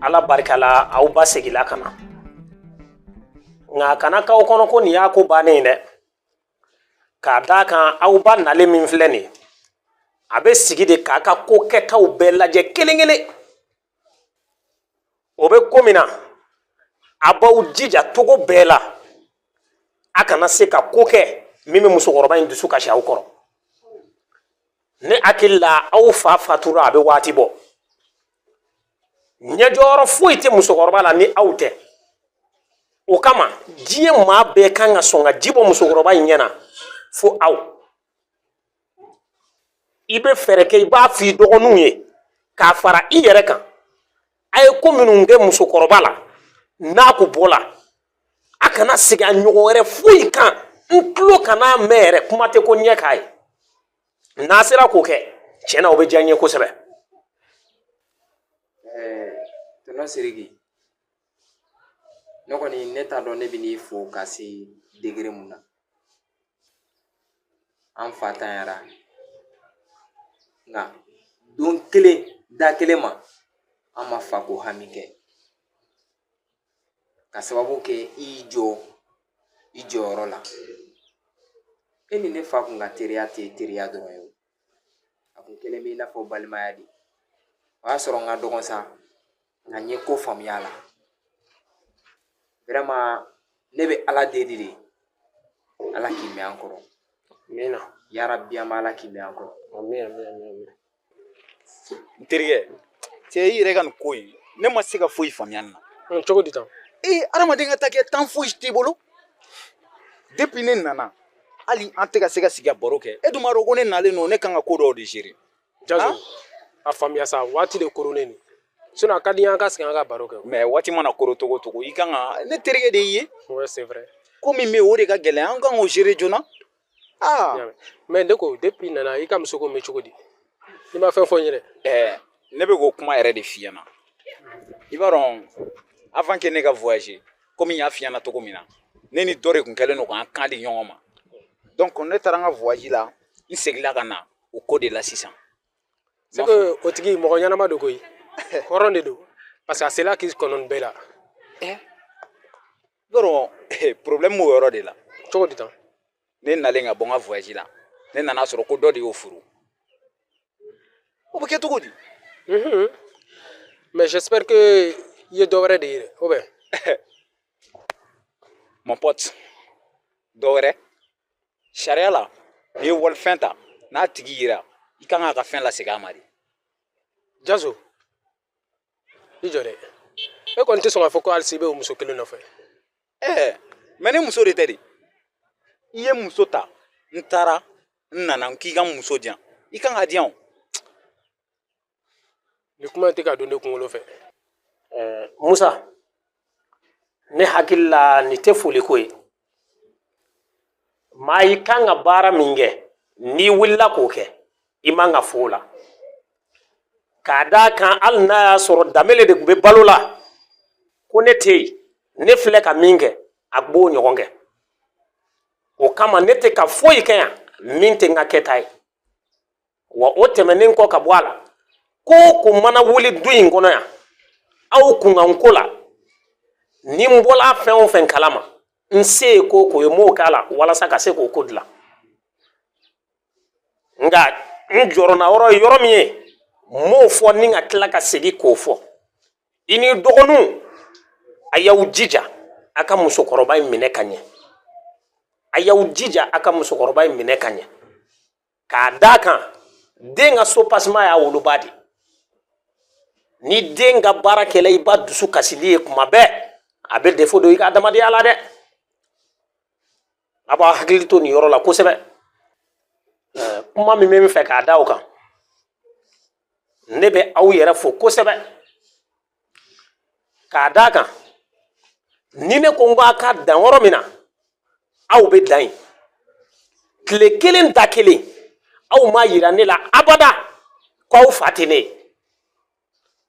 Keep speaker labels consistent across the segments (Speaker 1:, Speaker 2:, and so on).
Speaker 1: Ala barika la, aw ba segila ka na. Nka a kana k'aw kɔnɔ ko nin y'a ko bannen ye dɛ, k'a d'a kan aw ba nalen min filɛ nin ye, a bɛ sigi de k'a ka ko kɛtaw bɛɛ lajɛ kelen kelen. O bɛ ko min na, a b'aw jija cogo bɛɛ la a kana se ka ko kɛ min bɛ musokɔrɔba in dusu kasi aw kɔrɔ. Ne hakili la, aw fa fatura a bɛ waati bɔ, ɲɛjɔyɔrɔ foyi tɛ musokɔrɔba la ni aw tɛ. O kama diɲɛ maa bɛɛ kan ka sɔn ka ji bɔ musokɔrɔba in ɲɛ na fo aw. I bɛ fɛɛrɛ kɛ, i b'a f'i dɔgɔninw ye k'a fara i yɛrɛ kan, a ye ko minnu kɛ musokɔrɔba la n'a ko bɔla, a kana segin a ɲɔgɔn wɛrɛ foyi kan. N tulo kana mɛn yɛrɛ, kuma tɛ ko ɲɛ k'a ye. N'a sera k'o kɛ, tiɲɛ na, o bɛ diya n ye kosɛbɛ.
Speaker 2: Tɔnɔ Siriki, ne kɔni ne t'a dɔn ne bɛ n'i fo ka se degré mun na. An fa tanyara, nka don kelen da kelen ma, an ma fa ko hami kɛ, ka sababu kɛ i y'i jɔ i jɔyɔrɔ la. E ni ne fa kun ka teriya tɛ teriya dɔrɔn ye o, a kun kɛlen bɛ i n'a fɔ balimaya de. O y'a sɔrɔ n ka dɔgɔn sa, nka n ye ko faamuya a la. Vraiment, ne bɛ Ala deli de, Ala k'i mɛn an kɔrɔ.
Speaker 1: Amina.
Speaker 2: Yarabi, an bɛ Ala k'i mɛn an kɔrɔ.
Speaker 1: Amin, amin, amin, amin.
Speaker 3: N terikɛ, cɛ, i yɛrɛ ka nin ko in, ne ma se ka foyi faamuya nin na.
Speaker 4: Cogo di tan?
Speaker 3: Ee, adamaden ka taa kɛ tan, foyi t'i bolo. Depuis ne nana, hali an tɛ ka se ka sigi ka baro kɛ. E dun b'a dɔn ko ne nalen don, ne kan ka ko dɔw de gérer.
Speaker 4: Jazo, a faamuya sa, waati de koronnen nin. Sinon a ka di n ye an ka sigi an ka baro kɛ.
Speaker 3: Mais waati mana koro togo togo, i kan ka ne terikɛ de y'i ye.
Speaker 4: Ouais, c'est vrai.
Speaker 3: Ko min bɛ yen, o de ka gɛlɛn, an kan k'o gérer joona. Aa.
Speaker 4: Mais ne ko, depuis nana, i ka muso ko bɛ cogo di? I ma fɛn fɔ n ye dɛ.
Speaker 3: Ɛɛ, ne bɛ k'o kuma yɛrɛ de f'i ɲɛna. I b'a dɔn, avant que ne ka voyager, komi n y'a f'i ɲɛna cogo min na, ne ni dɔ de tun kɛlen don k'an kan di ɲɔgɔn ma. Donc ne taara n ka voyage la, n seginna ka na o ko de la sisan.
Speaker 4: C'est que o tigi mɔgɔ ɲɛnama don koyi, hɔrɔn de don, parce que a sela k'i kɔnɔ nin bɛɛ la.
Speaker 3: Ɛ, yɔrɔ problème b'o yɔrɔ de la.
Speaker 4: Cogo di tan?
Speaker 3: Ne nalen ka bɔ n ka voyage la, ne nana sɔrɔ ko dɔ de y'o furu. O bɛ kɛ cogo di?
Speaker 4: Mais j'espère que i ye dɔ wɛrɛ de ye dɛ, o bɛ.
Speaker 3: Mon pote, dɔ wɛrɛ, sariya la, n'i ye walifɛn ta n'a tigi yira, i kan k'a ka fɛn lasegin a ma de.
Speaker 4: Jazo, i jɔ dɛ, e kɔni tɛ sɔn k'a fɔ ko halisa i bɛ o muso kelen nɔfɛ?
Speaker 3: Ɛɛ, mais ne muso de tɛ de. I ye muso ta, n taara, n nana, n k'i ka muso di yan, i kan k'a di yan o.
Speaker 4: Nin kuma in tɛ ka don ne kunkolo fɛ.
Speaker 1: Ɛɛ Musa, ne hakili la, nin tɛ foliko ye. Maa, i kan ka baara min kɛ, n'i wulila k'o kɛ, i man ka fo o la, k'a d'a kan hali n'a y'a sɔrɔ Danbele de tun bɛ balo la ko ne tɛ yen, ne filɛ ka min kɛ, a b'o ɲɔgɔn kɛ. O kama ne tɛ ka foyi kɛ yan min tɛ n ka kɛta ye. Wa o tɛmɛnen kɔ ka bɔ a la, ko o ko mana wuli du in kɔnɔ yan, aw kunkanko la, ni n bɔla fɛn o fɛn kalama, n se ye ko o ko ye, n b'o k'a la walasa ka se k'o ko dilan. Nka n jɔrɔna yɔrɔ ye yɔrɔ min ye, n m'o fɔ ni ka tila ka segin k'o fɔ. I ni dɔgɔninw, a y'aw jija a ka musokɔrɔba in minɛ ka ɲɛ. A y'aw jija a ka musokɔrɔba in minɛ ka ɲɛ, k'a d'a kan den ka so pasima y'a woloba de. Ni den ka baara kɛla i ba dusu kasili ye kuma bɛɛ, a bɛ défaut don i ka adamadenya la dɛ. A b'a hakili to nin yɔrɔ la kosɛbɛ. Kuma min bɛ n fɛ k'a da o kan, ne bɛ aw yɛrɛ fo kosɛbɛ, k'a d'a kan ni ne ko n ko a ka dan yɔrɔ min na, aw bɛ dan yen. Tile kelen da kelen, aw m'a yira ne la abada ko aw fa tɛ ne ye.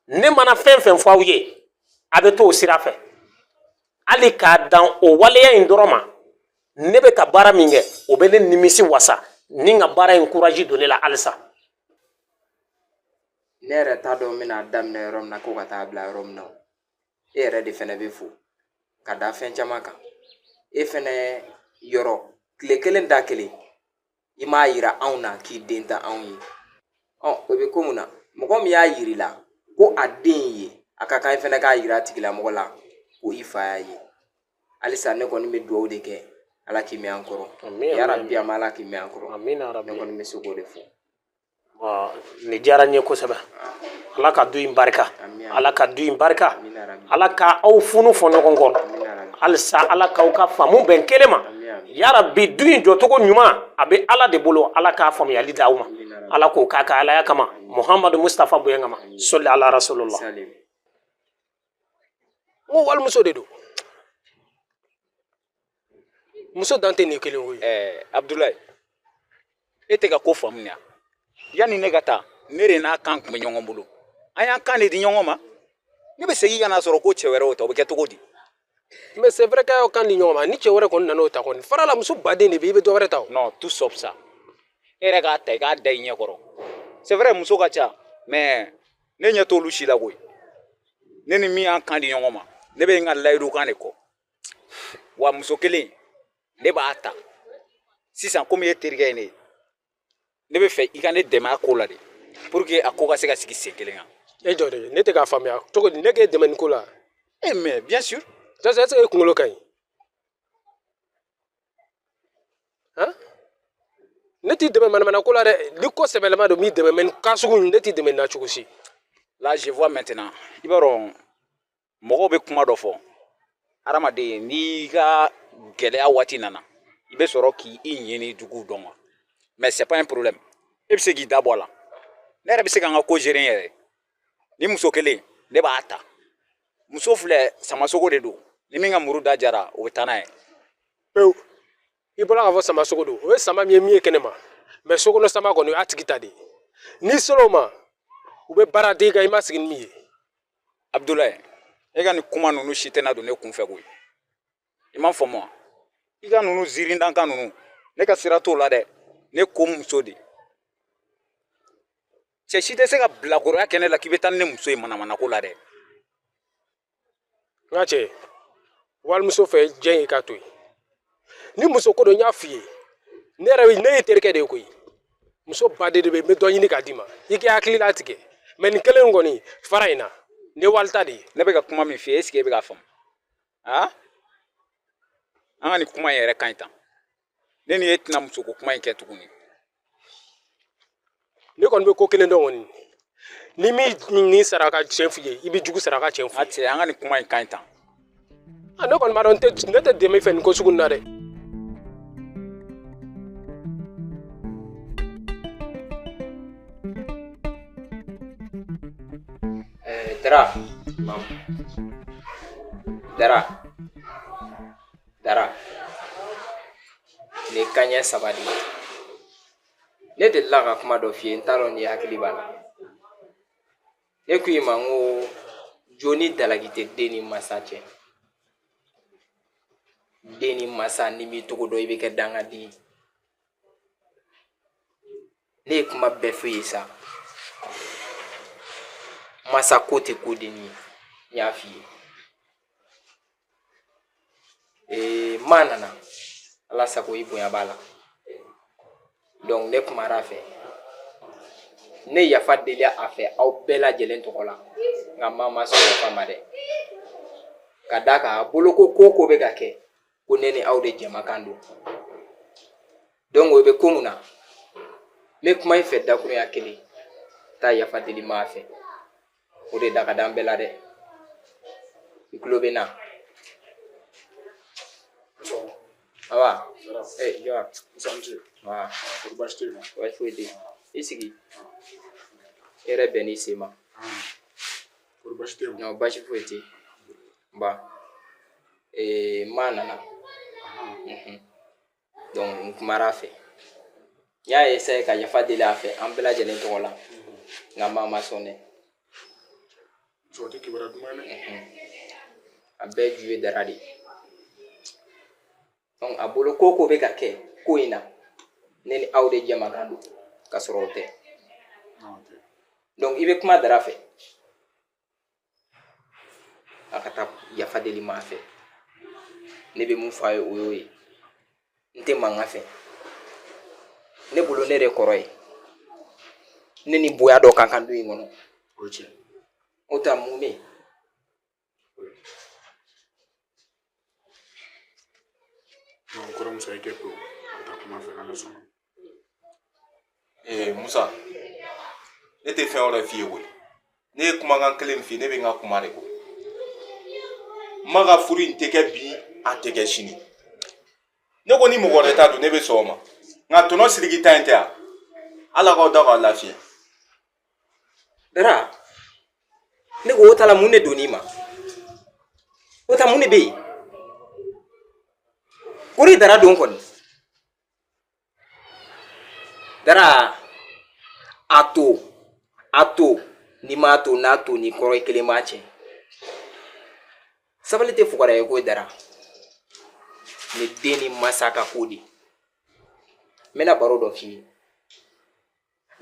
Speaker 1: Ne mana fɛn fɛn fɔ aw ye, a bɛ t'o sira fɛ. Hali k'a dan o waleya in dɔrɔn ma, ne bɛ ka baara min kɛ, o bɛ ne nimisi wasa ni n ka baara in courage don ne la halisa.
Speaker 2: Ne yɛrɛ t'a dɔn n bɛna daminɛ yɔrɔ min na ko ka taa bila yɔrɔ min na. E yɛrɛ de fɛnɛ bɛ fo ka da fɛn caman kan. E fɛnɛ yɔrɔ tile kelen da kelen i m'a yira anw na k'i den tɛ anw ye. Ɔ o bɛ ko mun na, mɔgɔ min y'a yir'i la ko a den ye, a ka kan i fɛnɛ k'a yira a tigilamɔgɔ la ko i fa y'a ye. Halisa ne kɔni bɛ dugawu de kɛ, Ala k'i mɛn an kɔrɔ. Yarabi, an bɛ Ala k'i mɛn an kɔrɔ. Ne kɔni bɛ se k'o de fɔ.
Speaker 1: Nin diyara n ye kosɛbɛ. Ala ka du in barika, Ala ka du in barika, Ala ka aw funu fɔ ɲɔgɔn kɔrɔ. Halisa Ala k'aw ka faamu bɛn kelen ma. Yarabi, du in jɔcogo ɲuman a bɛ Ala de bolo. Ala k'a faamuyali di aw ma. Ala k'o k'a ka alaya kama, Muhamadu Mustafa bonya kama, sɔli ala rasulullah.
Speaker 4: N ko walimuso de don, muso dan tɛ nin kelen koyi.
Speaker 3: Ɛɛ Abudulayi, e tɛ ka ko faamuya. Yanni ne ka taa, ne de n'a kan tun bɛ ɲɔgɔn bolo, an y'an kan de di ɲɔgɔn ma. Ne bɛ segin ka n'a sɔrɔ ko cɛ wɛrɛ y'o ta, o bɛ kɛ cogo di?
Speaker 4: Mais c'est vrai k'a y'aw kan di ɲɔgɔn ma, ni cɛ wɛrɛ kɔni nana o ta kɔni, fara la, muso baden de bɛ, i bɛ dɔ wɛrɛ ta o.
Speaker 3: Non, tout sauf ça. E yɛrɛ k'a ta i k'a da i ɲɛ kɔrɔ. C'est vrai, muso ka ca, mais ne ɲɛ t'olu si la koyi. Ne ni min y'an kan di ɲɔgɔn ma, ne bɛ n ka layidu kan de kɔ. Wa muso kelen ne b'a ta sisan. Komi e terikɛ ye ne ye, ne bɛ fɛ i ka ne dɛmɛ a ko la de, pour que a ko ka se ka sigi sen kelen kan.
Speaker 4: E jɔ de, ne tɛ k'a faamuya cogo di, ne k'e dɛmɛ nin ko la?
Speaker 3: Eh mais bien sûr.
Speaker 4: Jase, est-ce que e kunkolo ka ɲi? Han, ne t'i dɛmɛ manamana ko la dɛ. Ni ko sɛbɛlama don, n b'i dɛmɛ, mais nin cas sugu ne t'i dɛmɛ nin na cogo si.
Speaker 3: Là je vois maintenant. I b'a dɔn, mɔgɔw bɛ kuma dɔ fɔ, hadamaden n'i ka gɛlɛya waati nana, i bɛ sɔrɔ k'i ɲini juguw dɔn wa. Mais c'est pas un problème, e bɛ se k'i da bɔ a la. Ne yɛrɛ bɛ se ka n ka ko gérer n yɛrɛ. Ni muso kelen ne b'a ta, muso filɛ, samasogo de don. Ni min ka muru da jara, o bɛ taa n'a ye.
Speaker 4: Pewu, i bɔra k'a fɔ samasogo don, o ye sama min ye, min ye kɛnɛ ma. Mais so kɔnɔ sama kɔni, o y'a tigi ta de ye. N'i sera o ma, u bɛ baara d'e kan i ma sigi ni min ye.
Speaker 3: Abudulayi, e ka nin kuma ninnu si tɛna don ne kun fɛ koyi. I m'a faamu wa? I ka ninnu ziirindankan ninnu, ne ka sira t'o la dɛ. Ne ko muso de, cɛ si tɛ se ka bilakoroya kɛ ne la k'i bɛ taa ni ne muso ye manamanako la dɛ.
Speaker 4: N ka cɛ, walimuso fɛ diɲɛ ye, k'a to yen. Ni muso ko don, n y'a f'i ye, ne yɛrɛ, ne ye terikɛ de ye koyi. Muso baden de bɛ yen, n bɛ dɔ ɲini k'a d'i ma, i k'i hakili latigɛ. Mais nin kelen kɔni fara in na, nin ye walita de ye.
Speaker 3: Ne bɛ ka kuma min f'i ye, est ce que e bɛ k'a faamu? Han, an ka nin kuma in yɛrɛ ka ɲi tan. Ne ni e tɛna musoko kuma in kɛ tuguni.
Speaker 4: Ne kɔni bɛ ko kelen dɔn kɔni, ni min ni sara ka tiɲɛ f'i ye, i bɛ jugu sara ka tiɲɛ f'i ye.
Speaker 3: A cɛ, an ka nin kuma in ka ɲi tan.
Speaker 4: Ne kɔni b'a dɔn, ne tɛ dɛmɛ fɛ nin ko sugu nin na dɛ.
Speaker 2: Dara, Dara, Dara, nin ye kanɲɛ saba de ye. Ne delila ka kuma dɔ f'i ye, n t'a dɔn n'i hakili b'a la. Ne ko i ma n ko jo ni dalaki tɛ den ni masa cɛ. Den ni masa, n'i m'i togo dɔn, i bɛ kɛ dangaden ye. Ne ye kuma bɛɛ f'i ye sa. Masa ko tɛ ko denni ye, n y'a f'i ye. Maa nana, Ala sago i bonya b'a la. Donc ne kumara a fɛ, ne yafa deli a fɛ aw bɛɛ lajɛlen tɔgɔ la, nka maa ma sɔn yafa ma dɛ. Ka d'a kan a bolo ko ko ko bɛ ka kɛ, ko ne ni aw de jɛmakan don. Donc o bɛ ko mun na, n bɛ kuma i fɛ dakurunya kelen, taa yafa deli maa fɛ, o de da ka d'an bɛɛ la dɛ. I tulo bɛ n na? Awa, eh, jɔ. Wa. Baasi foyi tɛ yen. I sigi. E yɛrɛ bɛn n'i sen ma. Non, baasi foyi tɛ yen. Ba. Eh, maa nana. Donc n kumara a fɛ. N y'a essayer ka yafa deli a fɛ an bɛɛ lajɛlen tɔgɔ la. Nka maa ma sɔn dɛ. A bɛɛ ju ye Dara de ye. Donc a bolo ko ko bɛ ka kɛ ko in na, ne ni aw de jɛmakan don, ka sɔrɔ o tɛ. Donc i bɛ kuma Dara fɛ. A ka taa yafa deli maa fɛ. Ne bɛ mun fɔ a ye, o y'o ye. N tɛ mankan fɛ. Ne bolo, ne de kɔrɔ ye, ne ni bonya dɔ ka kan du in kɔnɔ.
Speaker 5: O ye tiɲɛ.
Speaker 2: O ta mun bɛ yen?
Speaker 5: Non, kɔrɔ Musa, i kɛ pewu ka taa kuma fɛ, n'Ala sɔnna.
Speaker 6: Ee Musa, ne tɛ fɛn wɛrɛ f'i ye koyi. Ne ye kumakan kelen min f'i ye, ne bɛ n ka kuma de kɔ. N ma ka furu in tɛ kɛ bi, a tɛ kɛ sini. Ne ko ni mɔgɔ wɛrɛ ta don, ne bɛ sɔn o ma, nka tɔnɔ Sidiki ta in tɛ yan. Ala k'aw da k'aw lafiya.
Speaker 2: Dara, ne ko o ta la, mun de donn'i ma? O ta mun de bɛ yen? Kori Dara don kɔni. Dara, a to, a to, n'i m'a to, n'a to ni kɔrɔ ye kelen b'a tiɲɛ. Sabali tɛ fugariya ye koyi Dara. Ni den ni masa ka ko de. N bɛna baro dɔ f'i ye.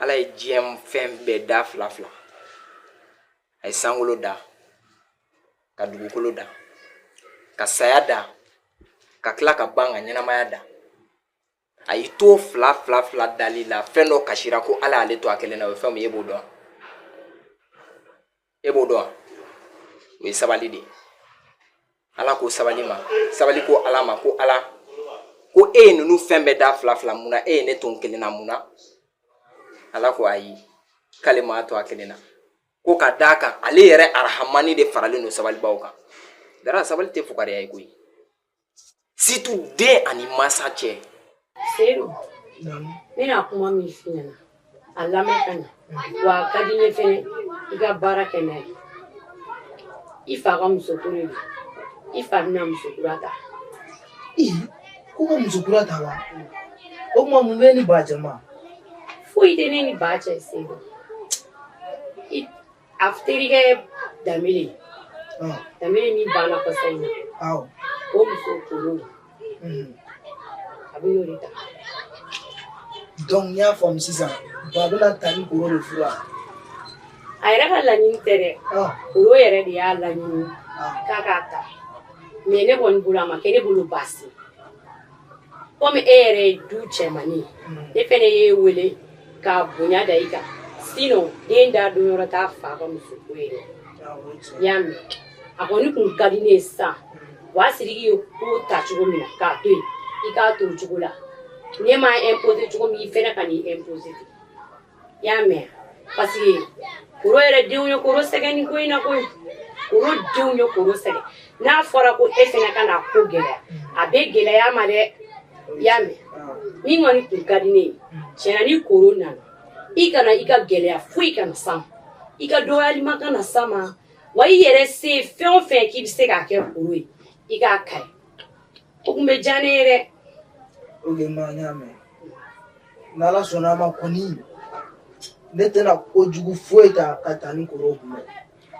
Speaker 2: Ala ye diɲɛ fɛn bɛɛ da fila fila. A ye sankolo da, ka dugukolo da, ka saya da, ka tila ka ban ka ɲɛnamaya da. A y'i to fila fila fila dali la, fɛn dɔ kasira ko Ala y'ale to a kelen na. O ye fɛn min ye, e b'o dɔn? E b'o dɔn? O ye sabali de ye. Ala ko sabali ma, sabali ko Ala ma ko Ala ko e ye ninnu fɛn bɛɛ da fila fila, mun na e ye ne to n kelen na? Mun na? Ala ko ayi, k'ale m'a to a kelen na, ko ka d'a kan ale yɛrɛ arahamani de faralen don sabalibaw kan. Dara, sabali tɛ fugariya ye koyi, surtout den ani mansa cɛ.
Speaker 7: Seyidu, n bɛna kuma min f'i ɲɛna, a lamɛn ka ɲɛ, wa a ka di n ye fɛnɛ i ka baara kɛ n'a ye. I fa ka muso kura don, i fa bɛna muso kura ta.
Speaker 8: Ko ka muso kura ta wa? O tuma mun bɛ ni ba cɛ ma?
Speaker 7: Foyi tɛ ne ni ba cɛ, Seyidu. A terikɛ Danbele, Danbele min banna kɔsa in na, o muso Koro, a bɛ n'o de ta.
Speaker 8: Donc n y'a faamu sisan, ba bɛna ta ni Koro de furu wa?
Speaker 7: A yɛrɛ ka laɲini tɛ dɛ, Koro yɛrɛ de y'a laɲini k'a k'a ta. Mais ne kɔni bolo, a ma kɛ ne bolo baasi. Komi e yɛrɛ ye du cɛmannin ye, ne fɛnɛ y'e wele ka bonya da i kan. Sinon den da don yɔrɔ t'a fa ka muso ko ye dɛ. I y'a mɛn? A kɔni kun ka di ne ye sisan, Buwa Sidiki ye ko ta cogo min na k'a to yen, i k'a to o cogo la. Ne m'a imposer cogo min, i fɛnɛ ka n'i imposer ten. I y'a mɛn? Parce que Koro yɛrɛ denw ye Koro sɛgɛn nin ko in na koyi. Koro denw ye Koro sɛgɛn. N'a fɔra ko e fɛnɛ ka n'a ko gɛlɛya, a bɛ gɛlɛya ma dɛ. I y'a mɛn? Min kɔni kun ka di ne ye tiɲɛna, ni Koro nana, i kana i ka gɛlɛya foyi kana s'a ma, i ka dɔgɔyalima kana s'a ma, wa i yɛrɛ se ye fɛn o fɛn k'i bɛ se k'a kɛ Koro ye, i k'a k'a ye. O kun bɛ diya ne ye dɛ.
Speaker 8: Ok ma, n y'a mɛn. N'Ala sɔnna a ma kɔni, ne tɛna kojugu foyi ta ka taa ni Koro kunbɛn.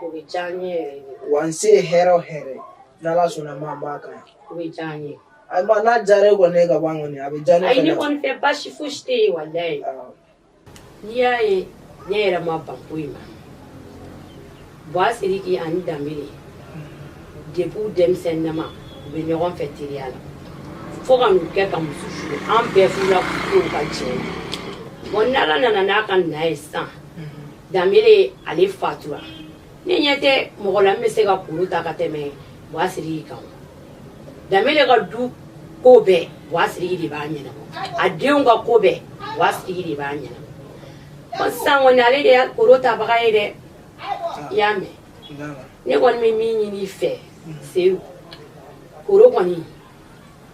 Speaker 7: O bɛ diya n ye yɛrɛ de.
Speaker 8: Wa n se ye hɛrɛ o hɛrɛ, n'Ala sɔnna a ma, n b'a kan ye.
Speaker 7: O bɛ diya n ye.
Speaker 8: Ayi ma, n'a diyara e kɔni ye ka ban kɔni, a bɛ diya ne
Speaker 7: Ayi, ne
Speaker 8: fɛnɛ.
Speaker 7: kɔni fɛ, baasi fosi tɛ yen walayi. N'i y'a ye ne yɛrɛ ma ban ko in ma, Buwa Sidiki ani Danbele, depuis denmisɛnninama u bɛ ɲɔgɔn fɛ teriya la fo ka n'u kɛ ka muso furu. An bɛɛ furula u ka jɛ la. Bon, n'Ala nana n'a ka na ye sisan, Danbele ale fatura, ne ɲɛ tɛ mɔgɔ la min bɛ se ka Koro ta ka tɛmɛ Buwa Sidiki kan. Danbele ka du ko bɛɛ, Buwa Sidiki de b'a ɲɛnabɔ. A denw ka ko bɛɛ, Buwa Sidiki de b'a ɲɛnabɔ. Bon, sisan kɔni ale de ye Koro tabaga ye dɛ. I y'a mɛn? Ne kɔni bɛ min ɲini i fɛ, Seyidu, Koro kɔni,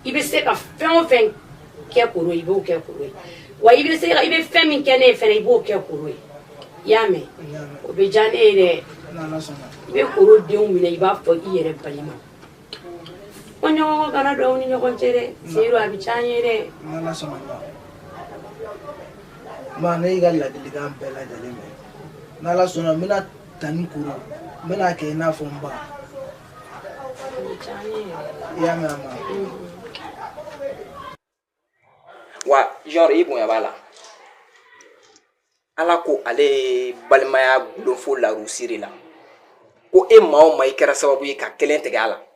Speaker 7: i bɛ se ka fɛn o fɛn kɛ Koro ye, i b'o kɛ Koro ye. Wa i bɛ se ka i bɛ fɛn min kɛ ne ye fɛnɛ, i b'o kɛ Koro ye. I y'a mɛn? O bɛ diya ne ye dɛ. I bɛ Koro denw minɛ i b'a fɔ i yɛrɛ balima. Ko ɲɔgɔn kana don aw ni ɲɔgɔn cɛ dɛ, Seyidu, a bɛ diya n ye dɛ.
Speaker 8: N'Ala sɔnna ma. Ma, ne y'i ka ladilikan bɛɛ lajɛlen mɛn. N'Ala sɔnna, n bɛna ta ni Koro, n bɛna kɛ i n'a fɔ n ba. I y'a mɛn a ma?
Speaker 2: Wa genre i bonya b'a la. Ala ko ale ye balimaya gulon fo larusiri la. Ko e maa o maa i kɛra sababu ye ka kelen tigɛ a la,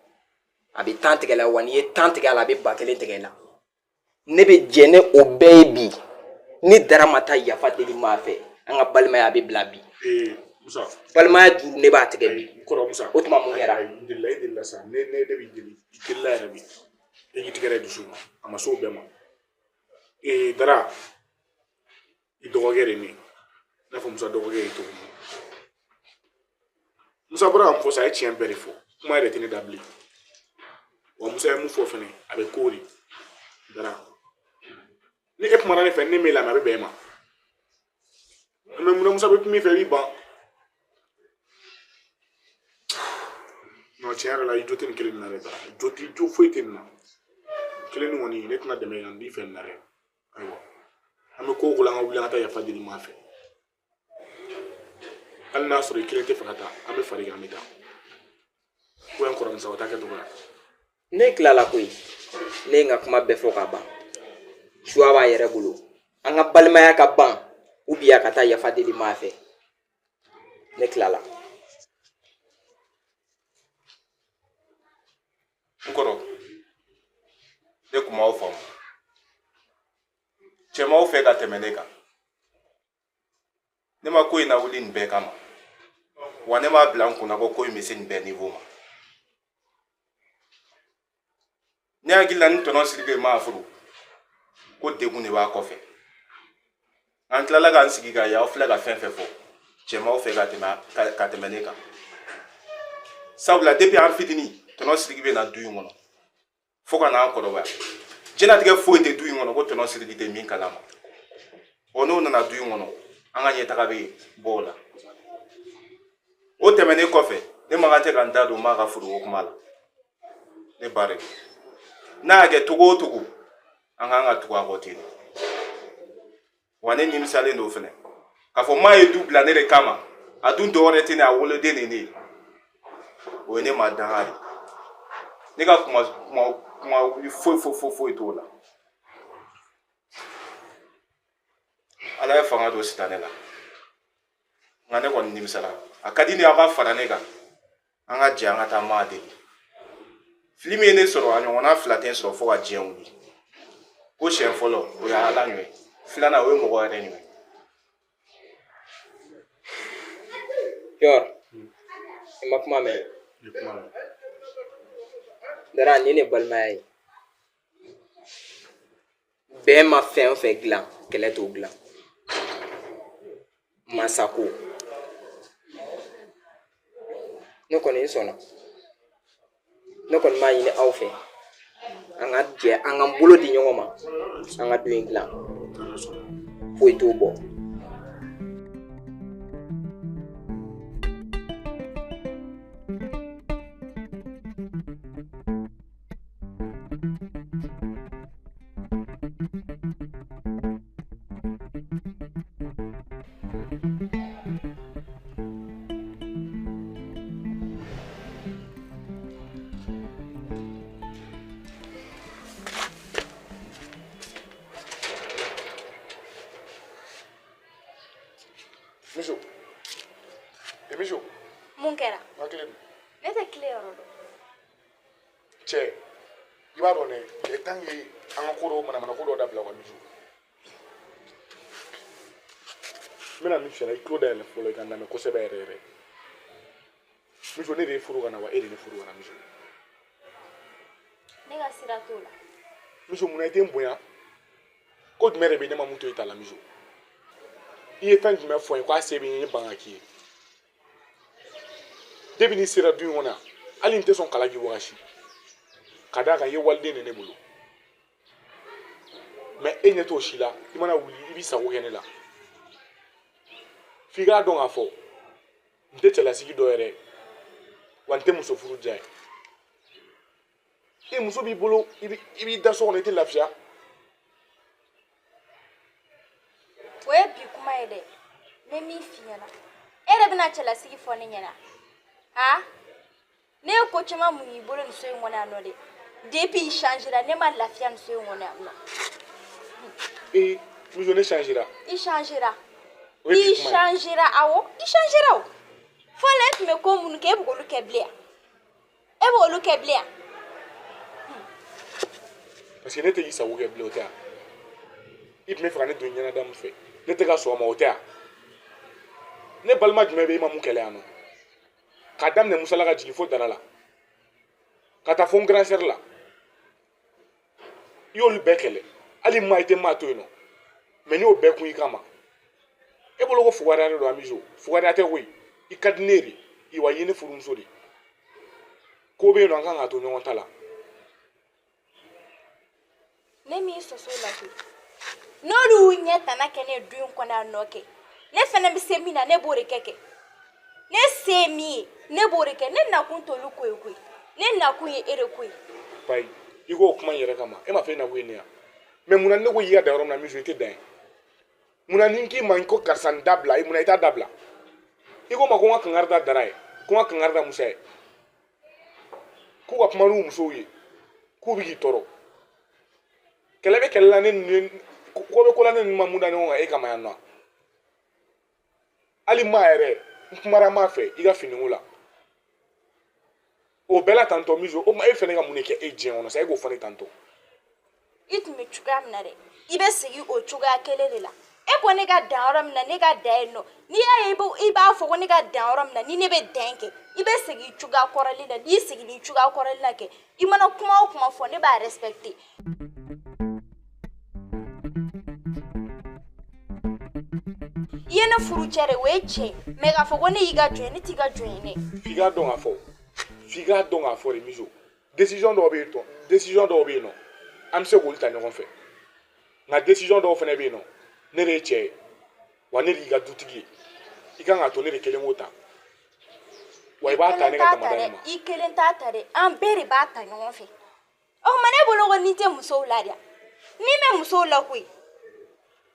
Speaker 2: a bɛ 10 tigɛ la, wa n'i ye 10 tigɛ a la, a bɛ 1000 tigɛ i la. Ne bɛ jɛn ni o bɛɛ ye bi. Ni Dara ma taa yafa deli maa fɛ, an ka balimaya a bɛ bila bi.
Speaker 5: Ee Musa.
Speaker 2: Balimaya juru ne b'a tigɛ bi.
Speaker 5: Kɔrɔ Musa.
Speaker 2: O tuma mun kɛra?
Speaker 5: Ayi, n delila, e delila sa. Ne b'i deli. I delila yɛrɛ bi. E k'i tigɛ da dusu ma. A ma s'o bɛɛ ma. Ee Dara, i dɔgɔkɛ de ne ye. I n'a fɔ Musa dɔgɔkɛ ye cogo min. Musa bɔra ka mun fɔ sa, a ye tiɲɛ bɛɛ de fɔ. Kuma yɛrɛ tɛ ne da bilen. Wa Musa ye mun fɔ fɛnɛ, a bɛ k'o de. Dara, ni e kumana ne fɛ, ne m'e lamɛn, a bɛ bɛn e ma. Mais munna Musa bɛ kuma i fɛ, i b'i ban? Non, tiɲɛ yɛrɛ la, i jo tɛ nin kelen nin na dɛ, Dara. Jo tɛ, jo foyi tɛ nin na. Kelen nin kɔni, ne tɛna dɛmɛ yan, n b'i fɛ nin na dɛ. Ayiwa, an bɛ ko o ko la, an ka wuli an ka taa yafa deli maa fɛ. Hali n'a sɔrɔ i kelen tɛ fɛ ka taa, an bɛ fara i kan, an bɛ taa. Ko yan kɔrɔ Musa, o t'a kɛcogo la.
Speaker 2: Ne tilala koyi. Ne ye n ka kuma bɛɛ fɔ ka ban. Suwa b'a yɛrɛ bolo. An ka balimaya ka ban, ou bien a ka taa yafa deli maa fɛ. Ne tilala.
Speaker 6: N kɔrɔ, ne kun m'aw faamu. Cɛ m'aw fɛ ka tɛmɛ ne kan. Ne ma ko in lawuli nin bɛɛ kama. Wa ne m'a bila n kunna ko ko in bɛ se nin bɛɛ niveau ma. Ne hakili la ni tɔnɔ Sidiki m'a furu, ko degun de b'a kɔfɛ. An tilala k'an sigi k'a ye aw filɛ ka fɛn fɛn fɔ, cɛ m'aw fɛ ka tɛmɛ ne kan. Sabula depuis an fitinin, tɔnɔ Sidiki bɛ na du in kɔnɔ fo ka n'an kɔrɔbaya. Diɲɛlatigɛ foyi tɛ du in kɔnɔ ko tɔnɔ Sidiki tɛ min kalama. Ɔ n'o nana du in kɔnɔ, an ka ɲɛtaga bɛ bɔ o la. O tɛmɛnen kɔfɛ, ne man kan tɛ ka n da don maa ka furuko kuma la. Ne ba de don. N'a y'a kɛ togo o togo, an kan ka tugu a kɔ ten de. Wa ne nimisalen don fɛnɛ k'a fɔ maa ye du bila ne de kama, a dun dɔwɛrɛ tɛ ne, a woloden de ne ye. O ye ne ma danga de. Ne ka kuma kuma kuma wuli foyi foyi foyi foyi t'o la. Ala ye fanga don sitanɛ la. Nka ne kɔni nimisara. A ka di ne aw ka fara ne kan. An ka jɛ an ka taa maa deli. Fili min ye ne sɔrɔ, a ɲɔgɔnna fila tɛ n sɔrɔ fo ka diɲɛ wuli. Ko siɲɛ fɔlɔ, o ye Ala ɲɔ ye. Filanan, o ye mɔgɔ yɛrɛ ɲɔ ye.
Speaker 2: Piɔr, i ma kuma mɛn? Dara, nin de balimaya ye. Bɛn ma fɛn o fɛn dilan, kɛlɛ t'o dilan. Masako. Ne kɔni n sɔnna. Ne kɔni b'a ɲini aw fɛ, an ka jɛ, an k'an bolo di ɲɔgɔn ma, an ka du in dilan. Foyi t'o bɔ.
Speaker 5: Miso. E Miso.
Speaker 9: Mun kɛra?
Speaker 5: N hakili don.
Speaker 9: Ne tɛ tile yɔrɔ dɔn.
Speaker 5: Cɛ, i b'a dɔn dɛ, il est temps que an ka ko dɔw manamana ko dɔw dabila quoi Miso. N bɛna min f'i ɲɛna, i tulo dayɛlɛ fɔlɔ i ka n lamɛn kosɛbɛ yɛrɛ yɛrɛ. Miso, ne de ye furu ka na wa e de ye ne furu ka na Miso.
Speaker 9: Ne ka sira t'o la.
Speaker 5: Miso, munna i tɛ n bonya? Ko jumɛn de bɛ ne ma mun to i ta la Miso? I ye fɛn jumɛn fɔ n ye k'a se bɛ n ye ban ka k'i ye? Depuis n'i sera du in kɔnɔ yan, hali n tɛ sɔn kala k'i wagasi. Ka d'a kan i ye waliden de ne bolo. Mais e ɲɛ t'o si la, i mana wuli i b'i sago kɛ ne la. F'i k'a dɔn k'a fɔ n tɛ cɛlasigi dɔ yɛrɛ ye, wa n tɛ muso furu diya ye. E muso b'i bolo, i b'i da so kɔnɔ, i tɛ lafiya.
Speaker 9: O ye bi kuma ye dɛ. N bɛ min f'i ɲɛna, e yɛrɛ bɛna cɛlasigi fɔ ne ɲɛna. Han? Ne ye ko caman mun y'i bolo nin so in kɔnɔ yan nɔ dɛ. Depuis i changera, ne ma lafiya nin so in kɔnɔ yan nɔ.
Speaker 5: Ee, Miso, ne changera.
Speaker 9: I changera.
Speaker 5: O ye bi
Speaker 9: I
Speaker 5: kuma ye.
Speaker 9: changera, awɔ, i changera o. Fɔlɔ e tun bɛ ko minnu kɛ, e bɛ k'olu kɛ bilen yan? E b'olu kɛ bilen yan?
Speaker 5: Parce que ne tɛ k'i sago kɛ bilen, o tɛ yan. I tun bɛ fɛ ka ne don ɲɛnada min fɛ, ne tɛ ka sɔn o ma, o tɛ yan. Ne balima jumɛn bɛ e ma mun kɛlɛ yan nɔ? K'a daminɛ Musala ka jigin fo Dara la, ka taa fo n grand sœur la, i y'olu bɛɛ kɛlɛ. Hali maa i tɛ maa to yen nɔ, mais ne y'o bɛɛ kun i kama. E bolo ko fugariya de don Amizo, fugariya tɛ koyi. I ka di ne ye de, wa i ye ne furumuso de. Ko bɛ yen nɔ, an kan k'a to ɲɔgɔn ta la.
Speaker 9: Ne m'i sɔsɔ la koyi. N'olu y'u ɲɛ tana kɛ ne ye du in kɔnɔ yan nɔ kɛ, ne fɛnɛ bɛ se min na, ne b'o de kɛ kɛ. Ne se ye min ye, ne b'o de kɛ. Ne nakun t'olu ko ye koyi, ne nakun ye e de ko ye.
Speaker 5: Bayi, i k'o kuma in yɛrɛ kama, e ma fɛ e nakun ye ne ya. Mais munna ne ko y'i ka dan yɔrɔ min na Amizo, i tɛ dan ye? Munna ni n k'i ma ko karisa n dabila, munna i t'a dabila? I ko ma ko n ka kangari da Dara ye, ko n ka kangari da Musa ye, k'u ka kuma n'u musow ye, k'u bɛ k'i tɔɔrɔ. Kɛlɛ bɛ kɛlɛ la, ne ni ko bɛ ko la, ne ni ma mun da ɲɔgɔn kan e kama yan nɔ. Hali maa yɛrɛ, n kumara maa fɛ i ka finiko la. O bɛɛ la tantɔ Mizo, o ma e fɛnɛ ka mun de kɛ e diɲɛ kɔnɔ sa, e k'o fɔ ne tantɔ.
Speaker 9: I tun bɛ cogoya min na dɛ, i bɛ segin o cogoya kelen de la. E ko ne ka dan yɔrɔ min na, ne ka dan yen nɔ. N'i y'a ye i b'a fɔ ko ne ka dan yɔrɔ min na, ni ne bɛ dan kɛ, i bɛ segin cogoya kɔrɔlen la. N'i seginna cogoya kɔrɔlen la kɛ, i mana kuma o kuma fɔ, ne b'a respecter. I ye ne furu cɛ de, o ye tiɲɛ ye. Mais k'a fɔ ko ne y'i ka jɔn ye, ne t'i ka jɔn ye ne.
Speaker 5: F'i k'a dɔn k'a fɔ, f'i k'a dɔn k'a fɔ de Mizo, décision dɔw bɛ yen tɔ, décision dɔw bɛ yen nɔ, an bɛ se k'olu ta ɲɔgɔn fɛ. Nka décision dɔw fana bɛ yen nɔ, ne de ye cɛ ye, wa ne de y'i ka dutigi ye. I kan k'a to ne de kelen k'o ta. Wa i b'a ta ne ka damada in ma.
Speaker 9: I kelen t'a ta dɛ, an bɛɛ de b'a ta ɲɔgɔn fɛ. O tuma ne bolo ko n'i tɛ musow la dɛ, n'i bɛ musow la koyi,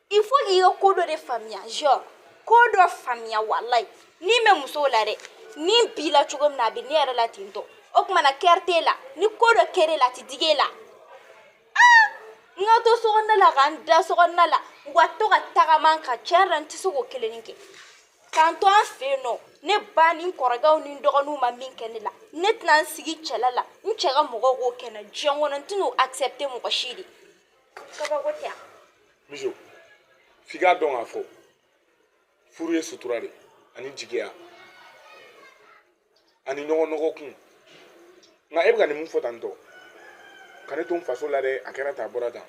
Speaker 9: il faut k'i ka ko dɔ de faamuya, genre ko dɔ faamuya walayi. N'i bɛ musow la dɛ, ni b'i la cogo min na, a bɛ ne yɛrɛ la ten tɔ. O tuma na kɛri t'e la, ni ko dɔ kɛr'e la, a tɛ digi e la. N ka to sokɔnɔna la, ka n da sokɔnɔna la, u ka to ka tagama n kan, tiɲɛ yɛrɛ la n tɛ se k'o kelennin kɛ. K'an to an fɛ yen nɔ, ne ba ni n kɔrɔkɛw ni n dɔgɔninw ma min kɛ ne la, ne tɛna n sigi cɛla la, n cɛ ka mɔgɔw k'o kɛ n na diɲɛ kɔnɔ, n tɛn'o accepter mɔgɔ si de. Kabako tɛ yan.
Speaker 5: Mizo, f'i k'a dɔn k'a fɔ furu ye sutura de ani jigiya ani ɲɔgɔn nɔgɔ kun. Nka e bɛ ka nin mun fɔ tantɔ, ka ne to n faso la dɛ, a kɛra tan, a bɔra tan,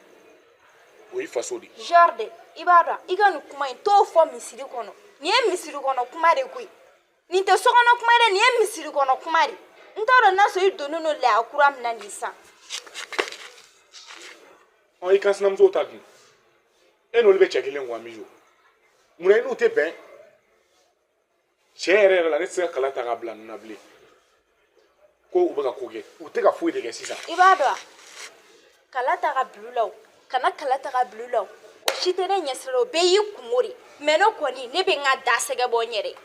Speaker 5: o y'i faso de.
Speaker 9: Genre de, i b'a dɔn, i ka nin kuma in t'o fɔ misiri kɔnɔ. Nin ye misiri kɔnɔ kuma de koyi. Nin tɛ sokɔnɔ kuma dɛ, nin ye misiri kɔnɔ kuma de. N t'a dɔn n'a sɔrɔ i donnen don laya kura min na nin sisan.
Speaker 5: Ɔ, i ka sinamusow ta dun, e n'olu bɛ cɛ kelen kuwa Mizo, munna i n'u tɛ bɛn? Tiɲɛ yɛrɛ yɛrɛ la, ne tɛ se ka kala ta k'a bila ninnu na bilen ko u bɛ ka ko kɛ, u tɛ ka foyi de kɛ sisan.
Speaker 9: I b'a dɔn wa, kala ta ka bila u la o, kana kala ta ka bila u la o, o si tɛ ne ɲɛsira la, o bɛɛ y'i kungo de. Mais ne kɔni, ne bɛ n ka da sɛgɛ bɔ n yɛrɛ ye.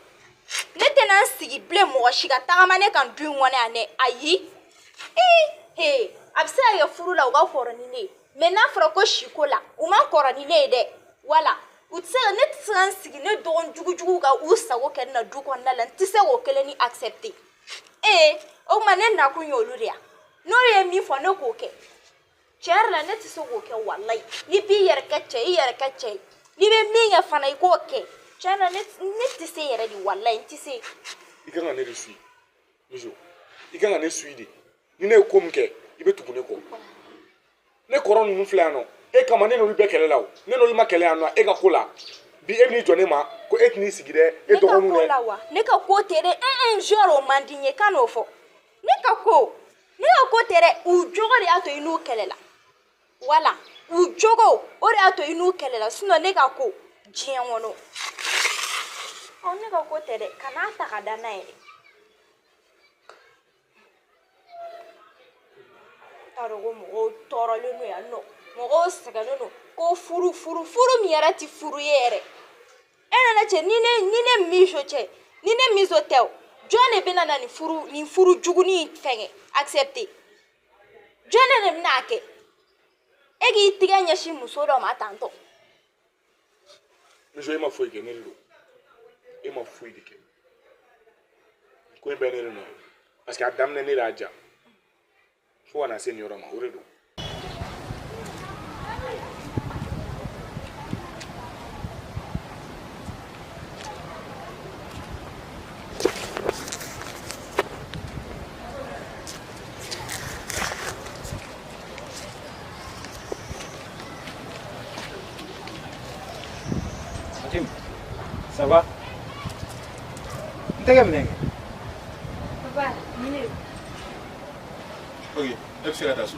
Speaker 9: Ne tɛna n sigi bilen mɔgɔ si ka tagama ne kan du in kɔnɔ yan dɛ, ayi. Ee, he, a bɛ se ka kɛ furu la u ka kɔrɔ ni ne ye, mais n'a fɔra ko siko la, u ma kɔrɔ ni ne ye dɛ. Wala, u tɛ se ka, ne tɛ se ka n sigi ne dɔgɔnin jugujuguw ka u sago kɛ ne na du kɔnɔna la, n tɛ se k'o kelen ni accepter. Ee, o tuma ne nakun ye olu de ya. N'olu ye min fɔ, ne k'o kɛ. Tiɲɛ yɛrɛ la, ne tɛ se k'o kɛ walayi. N'i b'i yɛrɛ kɛ cɛ ye, i yɛrɛ kɛ cɛ ye. N'i bɛ min kɛ fana, i k'o kɛ. Tiɲɛ yɛrɛ la, ne tɛ se yɛrɛ de walayi, n tɛ se.
Speaker 5: I kan ka ne de suit Mizo, i kan ka ne suit de. Ni ne ye ko min kɛ, i bɛ tugu ne kɔ. Ne kɔrɔ ninnu filɛ yan nɔ, e kama ne n'olu bɛɛ kɛlɛ la o. Ne n'olu ma kɛlɛ yan nɔ e ka ko la. Bi e bɛn'i jɔ ne ma ko e tɛn'i sigi dɛ, e dɔgɔninw dɛ.
Speaker 9: Ne ka ko la wa? Ne ka ko tɛ dɛ. Un genre o man di n ye, kan n'o fɔ. Ne ka ko, ne ka ko tɛ dɛ. U jogo de y'a to i n'u kɛlɛla. Wala, u jogo o de y'a to i n'u kɛlɛla. Sinon ne ka ko diɲɛ kɔnɔ. Ɔ, ne ka ko tɛ dɛ. Kan'a ta ka da n'a ye dɛ. T'a dɔn ko mɔgɔw tɔɔrɔlen don yan nɔ, mɔgɔw sɛgɛnnen don ko furu furu furu min yɛrɛ tɛ furu ye yɛrɛ. E nana cɛ, ni ne Mizo cɛ, ni ne Mizo tɛ o, jɔn de bɛna na nin furu jugunin in fɛngɛ accepter? Jɔn de bɛna a kɛ? E k'i tigɛ ɲɛsin muso dɔ ma tantɔ.
Speaker 5: Mizo, e ma foyi kɛ, ne de don. E ma foyi de kɛ. Ko in bɛɛ ne de nɔ ye, parce que a daminɛ ne de y'a ja fo ka na se nin yɔrɔ ma, o de don.
Speaker 3: Fatim, ça va? N tɛgɛ minɛ kɛ.
Speaker 9: Papa, mun de don?
Speaker 6: Ok, e bɛ se ka taa so.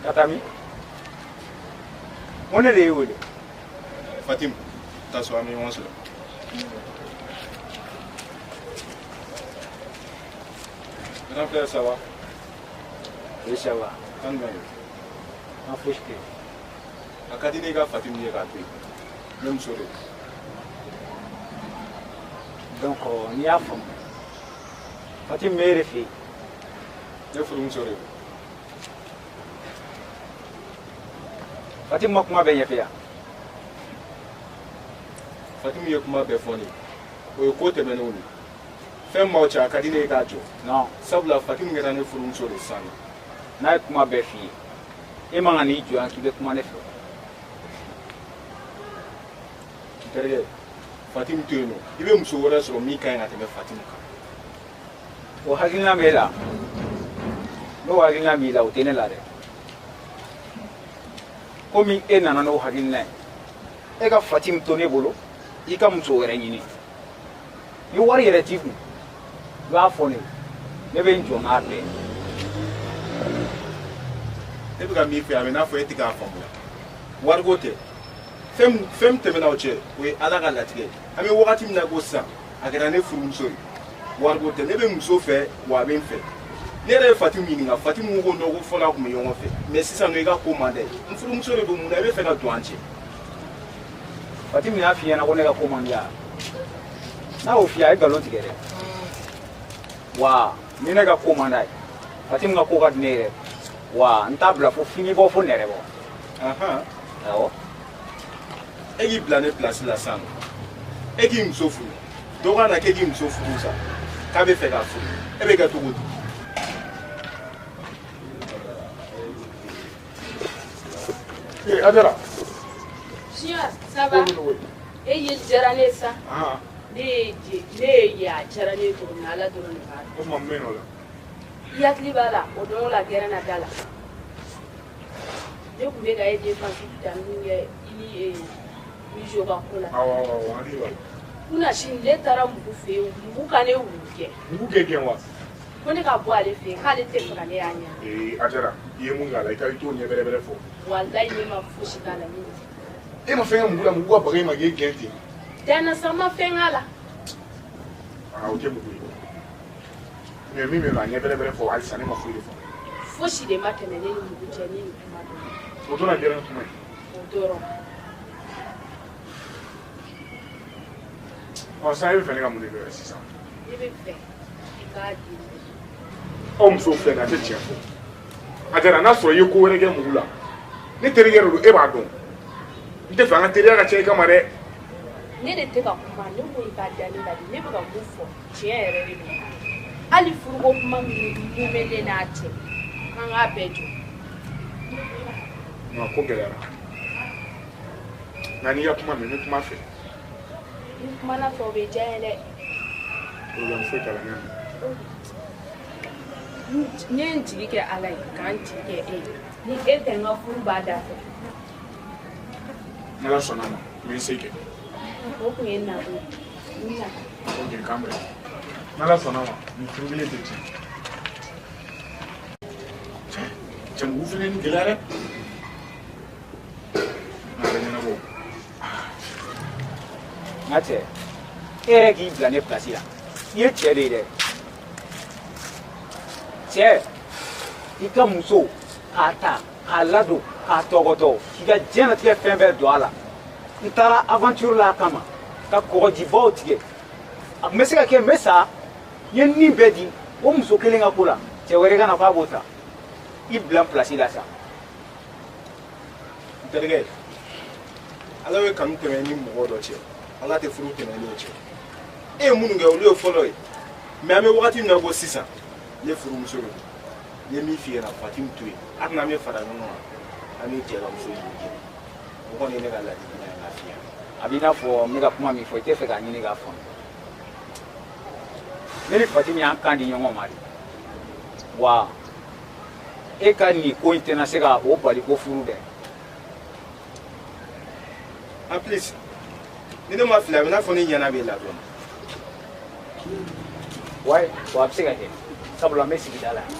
Speaker 3: Ka taa min? N ko ne de y'e wele.
Speaker 6: Fatim, taa so, an bɛ ɲɔgɔn sɔrɔ. Grand frère, ça va?
Speaker 3: Oui, ça va.
Speaker 6: Kan jumɛn don?
Speaker 3: An fosi tɛ.
Speaker 6: A ka di ne ka Fatim ye k'a to yen. Ne muso de don.
Speaker 3: Donc n'i y'a faamu, Fatim bɛ e de fɛ yen.
Speaker 6: Ne furumuso de don.
Speaker 3: Fatim ma kuma bɛɛ ɲɛfɛ yan.
Speaker 6: Fatim ye kuma bɛɛ fɔ ne ye. O ye ko tɛmɛnenw de ye. Fɛn min b'aw cɛ, a ka di ne ye k'a jɔ.
Speaker 3: Non.
Speaker 6: Sabula Fatim kɛra ne furumuso de sisan.
Speaker 3: N'a ye kuma bɛɛ f'i ye, e man kan n'i jɔ yan k'i bɛ kuma ne fɛ.
Speaker 6: N terikɛ, Fatim to yen nɔ. I bɛ muso wɛrɛ sɔrɔ min ka ɲi ka tɛmɛ Fatim kan.
Speaker 3: O hakilina b'e la. N'o hakilina b'i la, o tɛ ne la dɛ. Komi e nana n'o hakilina ye, e ka Fatim to ne bolo, i ka muso wɛrɛ ɲini. Ni wari yɛrɛ t'i kun, i b'a fɔ ne ye, ne bɛ n jɔ n'a bɛɛ ye.
Speaker 6: Ne bɛ ka min fɛ, a bɛ n'a fɔ e tɛ k'a faamuya. Wariko tɛ. Fɛn min tɛmɛna aw cɛ, o ye Ala ka latigɛ ye. An bɛ wagati min na ko sisan, a kɛra ne furumuso ye. Wariko tɛ, ne bɛ muso fɛ wa a bɛ n fɛ. Ne yɛrɛ ye Fatim ɲininka, Fatim ko non, ko fɔlɔ a tun bɛ ɲɔgɔn fɛ, mais sisan nɔ i ka ko man d'a ye. N furumuso de don, mun na i bɛ fɛ ka don an cɛ?
Speaker 3: Fatim y'a f'i ɲɛna ko ne ka ko man di yan. N'a y'o f'i ye, a ye nkalon tigɛ dɛ. Wa ni ne ka ko man d'a ye, Fatim ka ko ka di ne yɛrɛ. Wa n t'a bila fo fini bɔ fo nɛrɛ bɔ. Awɔ.
Speaker 6: E k'i bila ne place la sisan nɔ. E k'i muso furu. Dɔ ka na k'e k'i muso furu sa. K'a bɛ fɛ k'a furu. E bɛ kɛ cogo di?
Speaker 5: Ee Adara.
Speaker 7: Junior, ça va? E yeli diyara ne ye sa. Ne ye ye a diyara ne ye cogo min na, Ala dɔrɔn de b'a dɔn.
Speaker 5: O tuma mun bɛ yen nɔ la?
Speaker 7: I hakili b'a la, o don la gɛrɛn na da la. Ne tun bɛ ka e défense ta min kɛ i ni Mijo ka ko la.
Speaker 5: Awɔ awɔ awɔ, hakili b'a la.
Speaker 7: Kunna sini ne taara Mugu fɛ yen, Mugu ka ne wulu kɛ.
Speaker 5: Mugu k'e gɛn wa?
Speaker 7: Ko ne ka bɔ ale fɛ yen, k'ale tɛ fɛ ka ne y'a ɲɛ.
Speaker 5: Ee Adara, i ye mun k'a la, i t'o ɲɛ bɛrɛ bɛrɛ fɔ.
Speaker 7: Walayi ne ma fosi k'a la ne.
Speaker 5: E ma fɛn kɛ Mugu la, Mugu ka baga e ma k'e gɛn ten.
Speaker 7: Danna sa, ma fɛn k'a la.
Speaker 5: Aa, o tɛ Mugu ye. Mais min bɛ yen nɔ, a ɲɛ bɛrɛ bɛrɛ fɔ halisa, ne ma foyi de fɔ.
Speaker 7: Fosi de ma tɛmɛ ne ni Mugu cɛ ni nin kuma dɔrɔn.
Speaker 5: O donna gɛrɛn kuma ye.
Speaker 7: O dɔrɔn.
Speaker 5: Ɔ sisan e bɛ fɛ ne ka mun de kɛ sisan?
Speaker 7: Ne bɛ fɛ i k'a di ne.
Speaker 5: Aw musow filɛ nin ye, a tɛ tiɲɛ fɔ. Adara, n'a sɔrɔ i ye ko wɛrɛ kɛ Mugu la, ne terikɛ de don, e b'a dɔn. N tɛ fɛ an ka teriya ka tiɲɛ i kama dɛ.
Speaker 7: Ne de tɛ ka kuma, ne ko i ka da ne la de, ne bɛ ka mun fɔ tiɲɛ yɛrɛ de don. Hali furuko kuma min bɛ ne n'a cɛ, k'an k'a bɛɛ jɔ.
Speaker 5: Non, ko gɛlɛyara. Nka n'i ka kuma mɛn, n bɛ kuma fɛ.
Speaker 7: Ni kumana fɛ, o bɛ diya n ye dɛ.
Speaker 5: Problème foyi t'a la, n y'a mɛn.
Speaker 7: Ne ye n jigi kɛ Ala ye, k'an jigi kɛ e ye. Ni e tɛ n ka furu b'a da fɛ.
Speaker 5: N'Ala sɔnna a ma, n bɛ n se kɛ.
Speaker 7: O kun ye nakun ye. N na.
Speaker 5: Ok, k'an bɛn. N'Ala sɔnna a ma, nin furu kelen tɛ tiɲɛ. Cɛ, cɛ Mugu fana ye nin gɛlɛya dɛ. A bɛ ɲɛnabɔ.
Speaker 3: N ka cɛ, e yɛrɛ k'i bila ne place la. I ye cɛ de ye dɛ. Cɛ, i ka muso k'a ta k'a ladon k'a tɔgɔtɔ k'i ka diɲɛlatigɛ fɛn bɛɛ don a la. N taara aventure la a kama ka kɔgɔjibaw tigɛ. A tun bɛ se ka kɛ n bɛ sa, n ye nin bɛɛ di o muso kelen ka ko la. Cɛ wɛrɛ ka na k'a b'o ta. I bila n place la sa.
Speaker 6: N terikɛ, Ala ye kanu tɛmɛ ni mɔgɔ dɔ cɛ, Ala tɛ furu tɛmɛ n'o cɛ. E ye minnu kɛ olu ye fɔlɔ ye. Mais an bɛ wagati min na ko sisan, ne furumuso de don. N ye min f'i ɲɛna, Fatim to yen. Hali n'an bɛ fara ɲɔgɔn kan, an bɛ jɛ ka muso ɲini kɛ. O kɔni ye ne ka ladilikan ye k'a f'i ɲɛna.
Speaker 3: A b'i n'a fɔ n bɛ ka kuma min fɔ, i tɛ fɛ k'a ɲini k'a faamu. Ne ni Fatim y'an kan di ɲɔgɔn ma de. Wa e ka nin ko in tɛna se ka o bali ko furu dɛ.
Speaker 6: En plus, ni ne ma fili, a bɛ n'a fɔ ne ɲɛna b'e la dɔɔnin.
Speaker 3: Ouais, wa a bɛ se ka kɛ. Sabula n bɛ sigida la yan.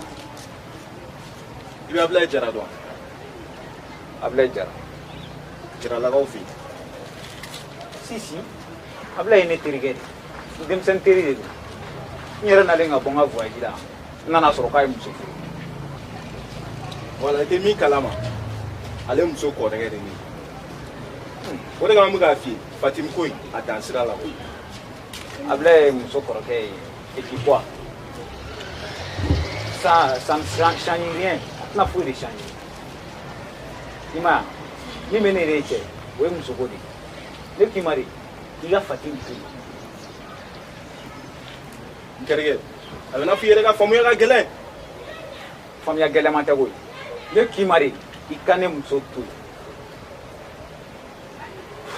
Speaker 6: I bɛ Abulaye Jara dɔn?
Speaker 3: Abulaye Jara.
Speaker 6: Jaralakaw fɛ yen.
Speaker 3: Si si. Abulaye ye ne terikɛ de ye. N denmisɛnnin teri de don. N yɛrɛ nalen ka bɔ n ka voyage la, n nana sɔrɔ k'a ye muso furu.
Speaker 6: Voilà, i tɛ min kalama, ale muso kɔrɔkɛ de ye ne ye. O de kama n bɛ k'a f'i ye, Fatim ko in, a dan sira la koyi.
Speaker 3: Abulaye ye muso kɔrɔkɛ ye. Et puis quoi? Ça ne change rien. A tɛna foyi de changer. I m'a ye, min bɛ ne yɛrɛ cɛ, o ye musoko de ye. Ne k'i ma de, k'i ka Fatim to yen.
Speaker 6: N terikɛ, a bɛ n'a fɔ i yɛrɛ ka faamuya ka gɛlɛn.
Speaker 3: Faamuya gɛlɛman tɛ koyi. Ne k'i ma de, i ka ne muso to yen.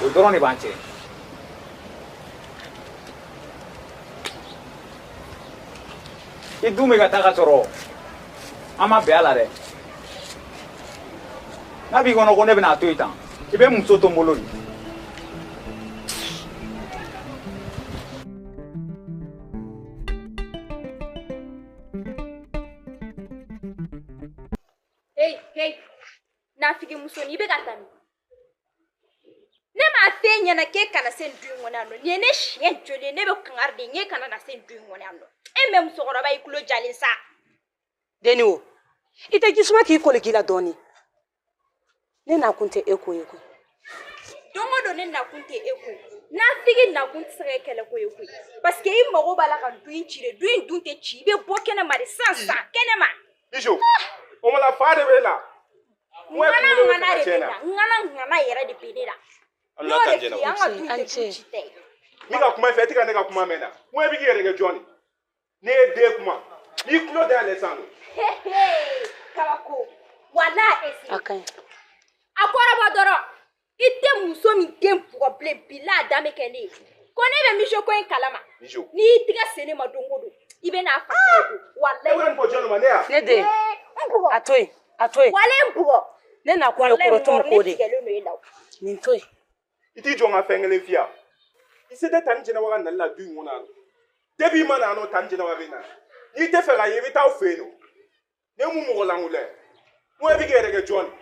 Speaker 3: O dɔrɔn de b'an cɛ. I dun bɛ ka taa ka sɔrɔ an ma bɛn a la dɛ. N'a b'i kɔnɔ ko ne bɛna a to yen tan, i bɛ muso to n bolo de.
Speaker 9: Hey, hey, nafigi musonin, i bɛ ka taa min? Ne m'a f'e ɲɛna k'e kana se nin du in kɔnɔ yan nɔ. Nin ye ne siɲɛ joli ye, ne bɛ kangari de n k'e kana na se nin du in kɔnɔ yan nɔ. E mɛ musokɔrɔba y'i tulo jalen sa.
Speaker 10: Deni o, i tɛ jisuma k'i koli k'i la dɔɔni. Ne nakun tɛ e ko ye koyi.
Speaker 9: Don o don ne nakun tɛ e ko ye. Nafigi nakun tɛ se ka kɛ kɛlɛko ye koyi. Parce que i mago b'a la ka du in ci de. Du in dun tɛ ci. I bɛ bɔ kɛnɛma de sisan sisan kɛnɛma.
Speaker 6: Bijou, o ma la fa de bɛ e la.
Speaker 9: Ŋana ŋana de bɛ ne la. Ŋana ŋana yɛrɛ de bɛ ne la.
Speaker 6: An
Speaker 9: N'o
Speaker 6: la
Speaker 9: de
Speaker 6: tan
Speaker 9: f'i ye, an ka du in
Speaker 10: An
Speaker 9: tɛ du
Speaker 10: cɛ.
Speaker 9: ci tɛ.
Speaker 6: N bɛ ka kuma i fɛ, e tɛ ka ne ka kuma mɛn na. N ko e bɛ k'i yɛrɛ kɛ jɔn de? Ne ye den kuma. N'i tulo dayɛlɛ sisan don.
Speaker 9: Kabako. Wala ese.
Speaker 10: A ka ɲi.
Speaker 9: A kɔrɔbɔ dɔrɔn. I tɛ muso min den bugɔ bilen, bila a dan bɛ kɛ ne ye. Ko ne bɛ Mijo ko in kalama.
Speaker 6: Mijo.
Speaker 9: N'i y'i tigɛ sen ne ma don o don, i bɛ n'a fa walayi.
Speaker 6: E bɛ ka nin fɔ jɔn de ma, ne ya?
Speaker 10: Ne den.
Speaker 9: N bugɔ.
Speaker 10: A to yen, a to yen.
Speaker 9: Wale n bugɔ.
Speaker 10: Ne nakun ye kɔrɔtɔ ko de.
Speaker 9: Ne tigɛlen don e la.
Speaker 10: Nin to yen.
Speaker 6: I t'i jɔ n ka fɛn kelen f'i ye. I se tɛ Tani Jɛnɛba ka nali la du in kɔnɔ yan nɔ. Depuis i ma na yan nɔ, Tani Jɛnɛba bɛ na. N'i tɛ fɛ ka ye, i bɛ taa aw fɛ yen nɔ. Ne mun mɔgɔ lankolon ye? N ko e bɛ k'i yɛrɛ kɛ jɔn de?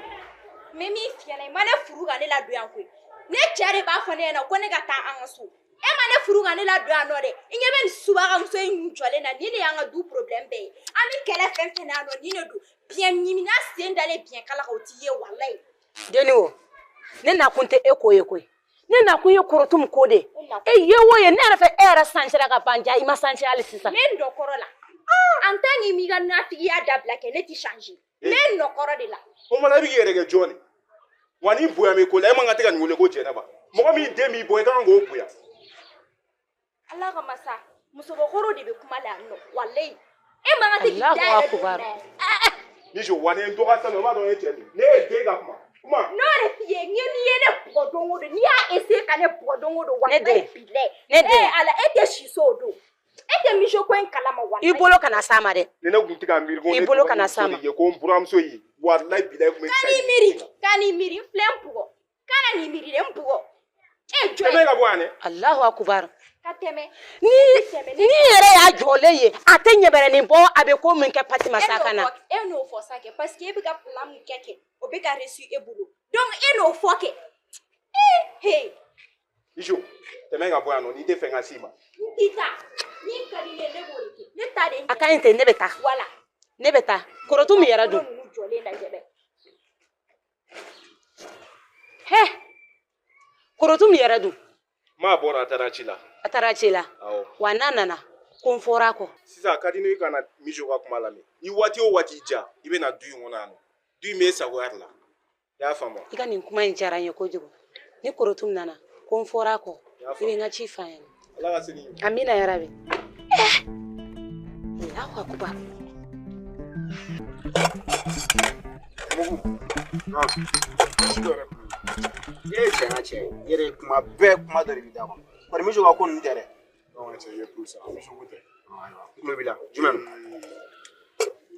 Speaker 9: N bɛ min f'i ɲɛna, i ma ne furu ka ne ladon yan koyi. Ne cɛ de b'a fɔ ne ɲɛna ko ne ka taa an ka so. E ma ne furu ka ne ladon yan nɔ dɛ. I ɲɛ bɛ nin subagamuso in jɔlen na, nin de y'an ka du problème bɛɛ ye. An bɛ kɛlɛ fɛn fɛn na yan nɔ, nin de don. Biɲɛ ɲimina sen dalen biɲɛ kala kan, o t'i ye walayi.
Speaker 10: Deni o, ne nakun tɛ e ko ye koyi. Ne nakun ye korotumu ko de ye. E ye o ye, ne yɛrɛ fɛ e yɛrɛ sansera ka ban ja, i ma sanse hali sisan.
Speaker 9: Ne nɔ kɔrɔ la. En tant que m'i ka nafigiya dabila kɛ, ne ti changer. Ne nɔ kɔrɔ de la.
Speaker 6: O ma la, e bɛ k'i yɛrɛ kɛ jɔn de? Wa ni bonya bɛ ko la, e man kan tɛ ka nin wele ko Jɛnɛba. Mɔgɔ min den b'i bɔ, i ka kan k'o bonya.
Speaker 9: Ala ka masa, musobakɔrɔ de bɛ kuma la yan nɔ, walayi. E man kan tɛ k'i da yɛrɛ don
Speaker 10: Allahu
Speaker 9: nin na yan.
Speaker 6: Mijo, wa ni n dɔgɔya sisan nɔ, i b'a dɔn e cɛ min. Ne ye den ka kuma. Kuma.
Speaker 9: N'o de f'i ye, n ye n'i ye ne bugɔ don o don, n'i y'a essayer ka ne bugɔ don o don,
Speaker 10: Ne den.
Speaker 9: walayi bilayi.
Speaker 10: Ne den.
Speaker 9: E Ala, e tɛ si so o don. E tɛ Mijo ko in kalama walayi.
Speaker 10: I bolo kana s'a ma dɛ.
Speaker 6: Ni ne kun tɛ ka miiri ko
Speaker 10: I
Speaker 6: ne
Speaker 10: bolo kana
Speaker 6: dɔgɔmuso
Speaker 10: s'a ma.
Speaker 6: de ye, ko n buramuso ye. Walayi bilayi kun bɛ
Speaker 9: Ka n'i miiri, ka n'i miiri, n filɛ n bugɔ. Kana n'i miiri dɛ, n bugɔ. E jɔ
Speaker 6: Tɛmɛ ka bɔ yan dɛ.
Speaker 10: Allahu akubar.
Speaker 9: Ka tɛmɛ.
Speaker 10: Ni ni yɛrɛ y'a jɔlen ye, a tɛ ɲɛbɛrɛnin bɔ, a bɛ ko min kɛ Fatima Saka na.
Speaker 9: E n'o fɔ sa kɛ, parce que e bɛ ka plan min kɛ kɛ, o bɛ ka reçu e bolo. Donc e n'o fɔ kɛ. Ee he.
Speaker 6: Mijo, tɛmɛ ka bɔ yan nɔ, n'i tɛ fɛ n ka s'i ma.
Speaker 9: N t'i ta. Min ka di ne ye, ne b'o de kɛ. Ne ta de ye.
Speaker 10: A ka ɲi ten, ne bɛ taa.
Speaker 9: Voilà.
Speaker 10: Ne bɛ taa. Korotumu yɛrɛ dun.
Speaker 9: Ninnu jɔlen lajɛ bɛ.
Speaker 10: Hɛ. Korotumu yɛrɛ dun.
Speaker 6: Maa bɔra, a taara ci la.
Speaker 10: A taara ci la.
Speaker 6: Awɔ.
Speaker 10: Wa n'a nana, ko n fɔra a kɔ.
Speaker 6: Sisan a ka di ne ye ka na Mijo ka kuma lamɛn. Ni waati o waati ja, i bɛ na du in kɔnɔ yan nɔ. Du in b'e sagoya de la. I y'a faamu wa?
Speaker 10: I ka nin kuma in diyara n ye kojugu. Ni Korotumu nana, ko n fɔra a kɔ. I bɛ n ka ci f'a ɲɛna.
Speaker 5: Ala ka segin.
Speaker 10: Amina yarabi. Allahu akbar.
Speaker 5: Mugu.
Speaker 11: E ye cɛ n ka cɛ i yɛrɛ kuma bɛɛ kuma dɔ de b'i da kɔnɔ kɔni Miso ka ko ninnu tɛ dɛ.
Speaker 5: Non cɛ i ye plus sa Miso ko tɛ.
Speaker 11: Ayiwa n tulo b'i la jumɛn don?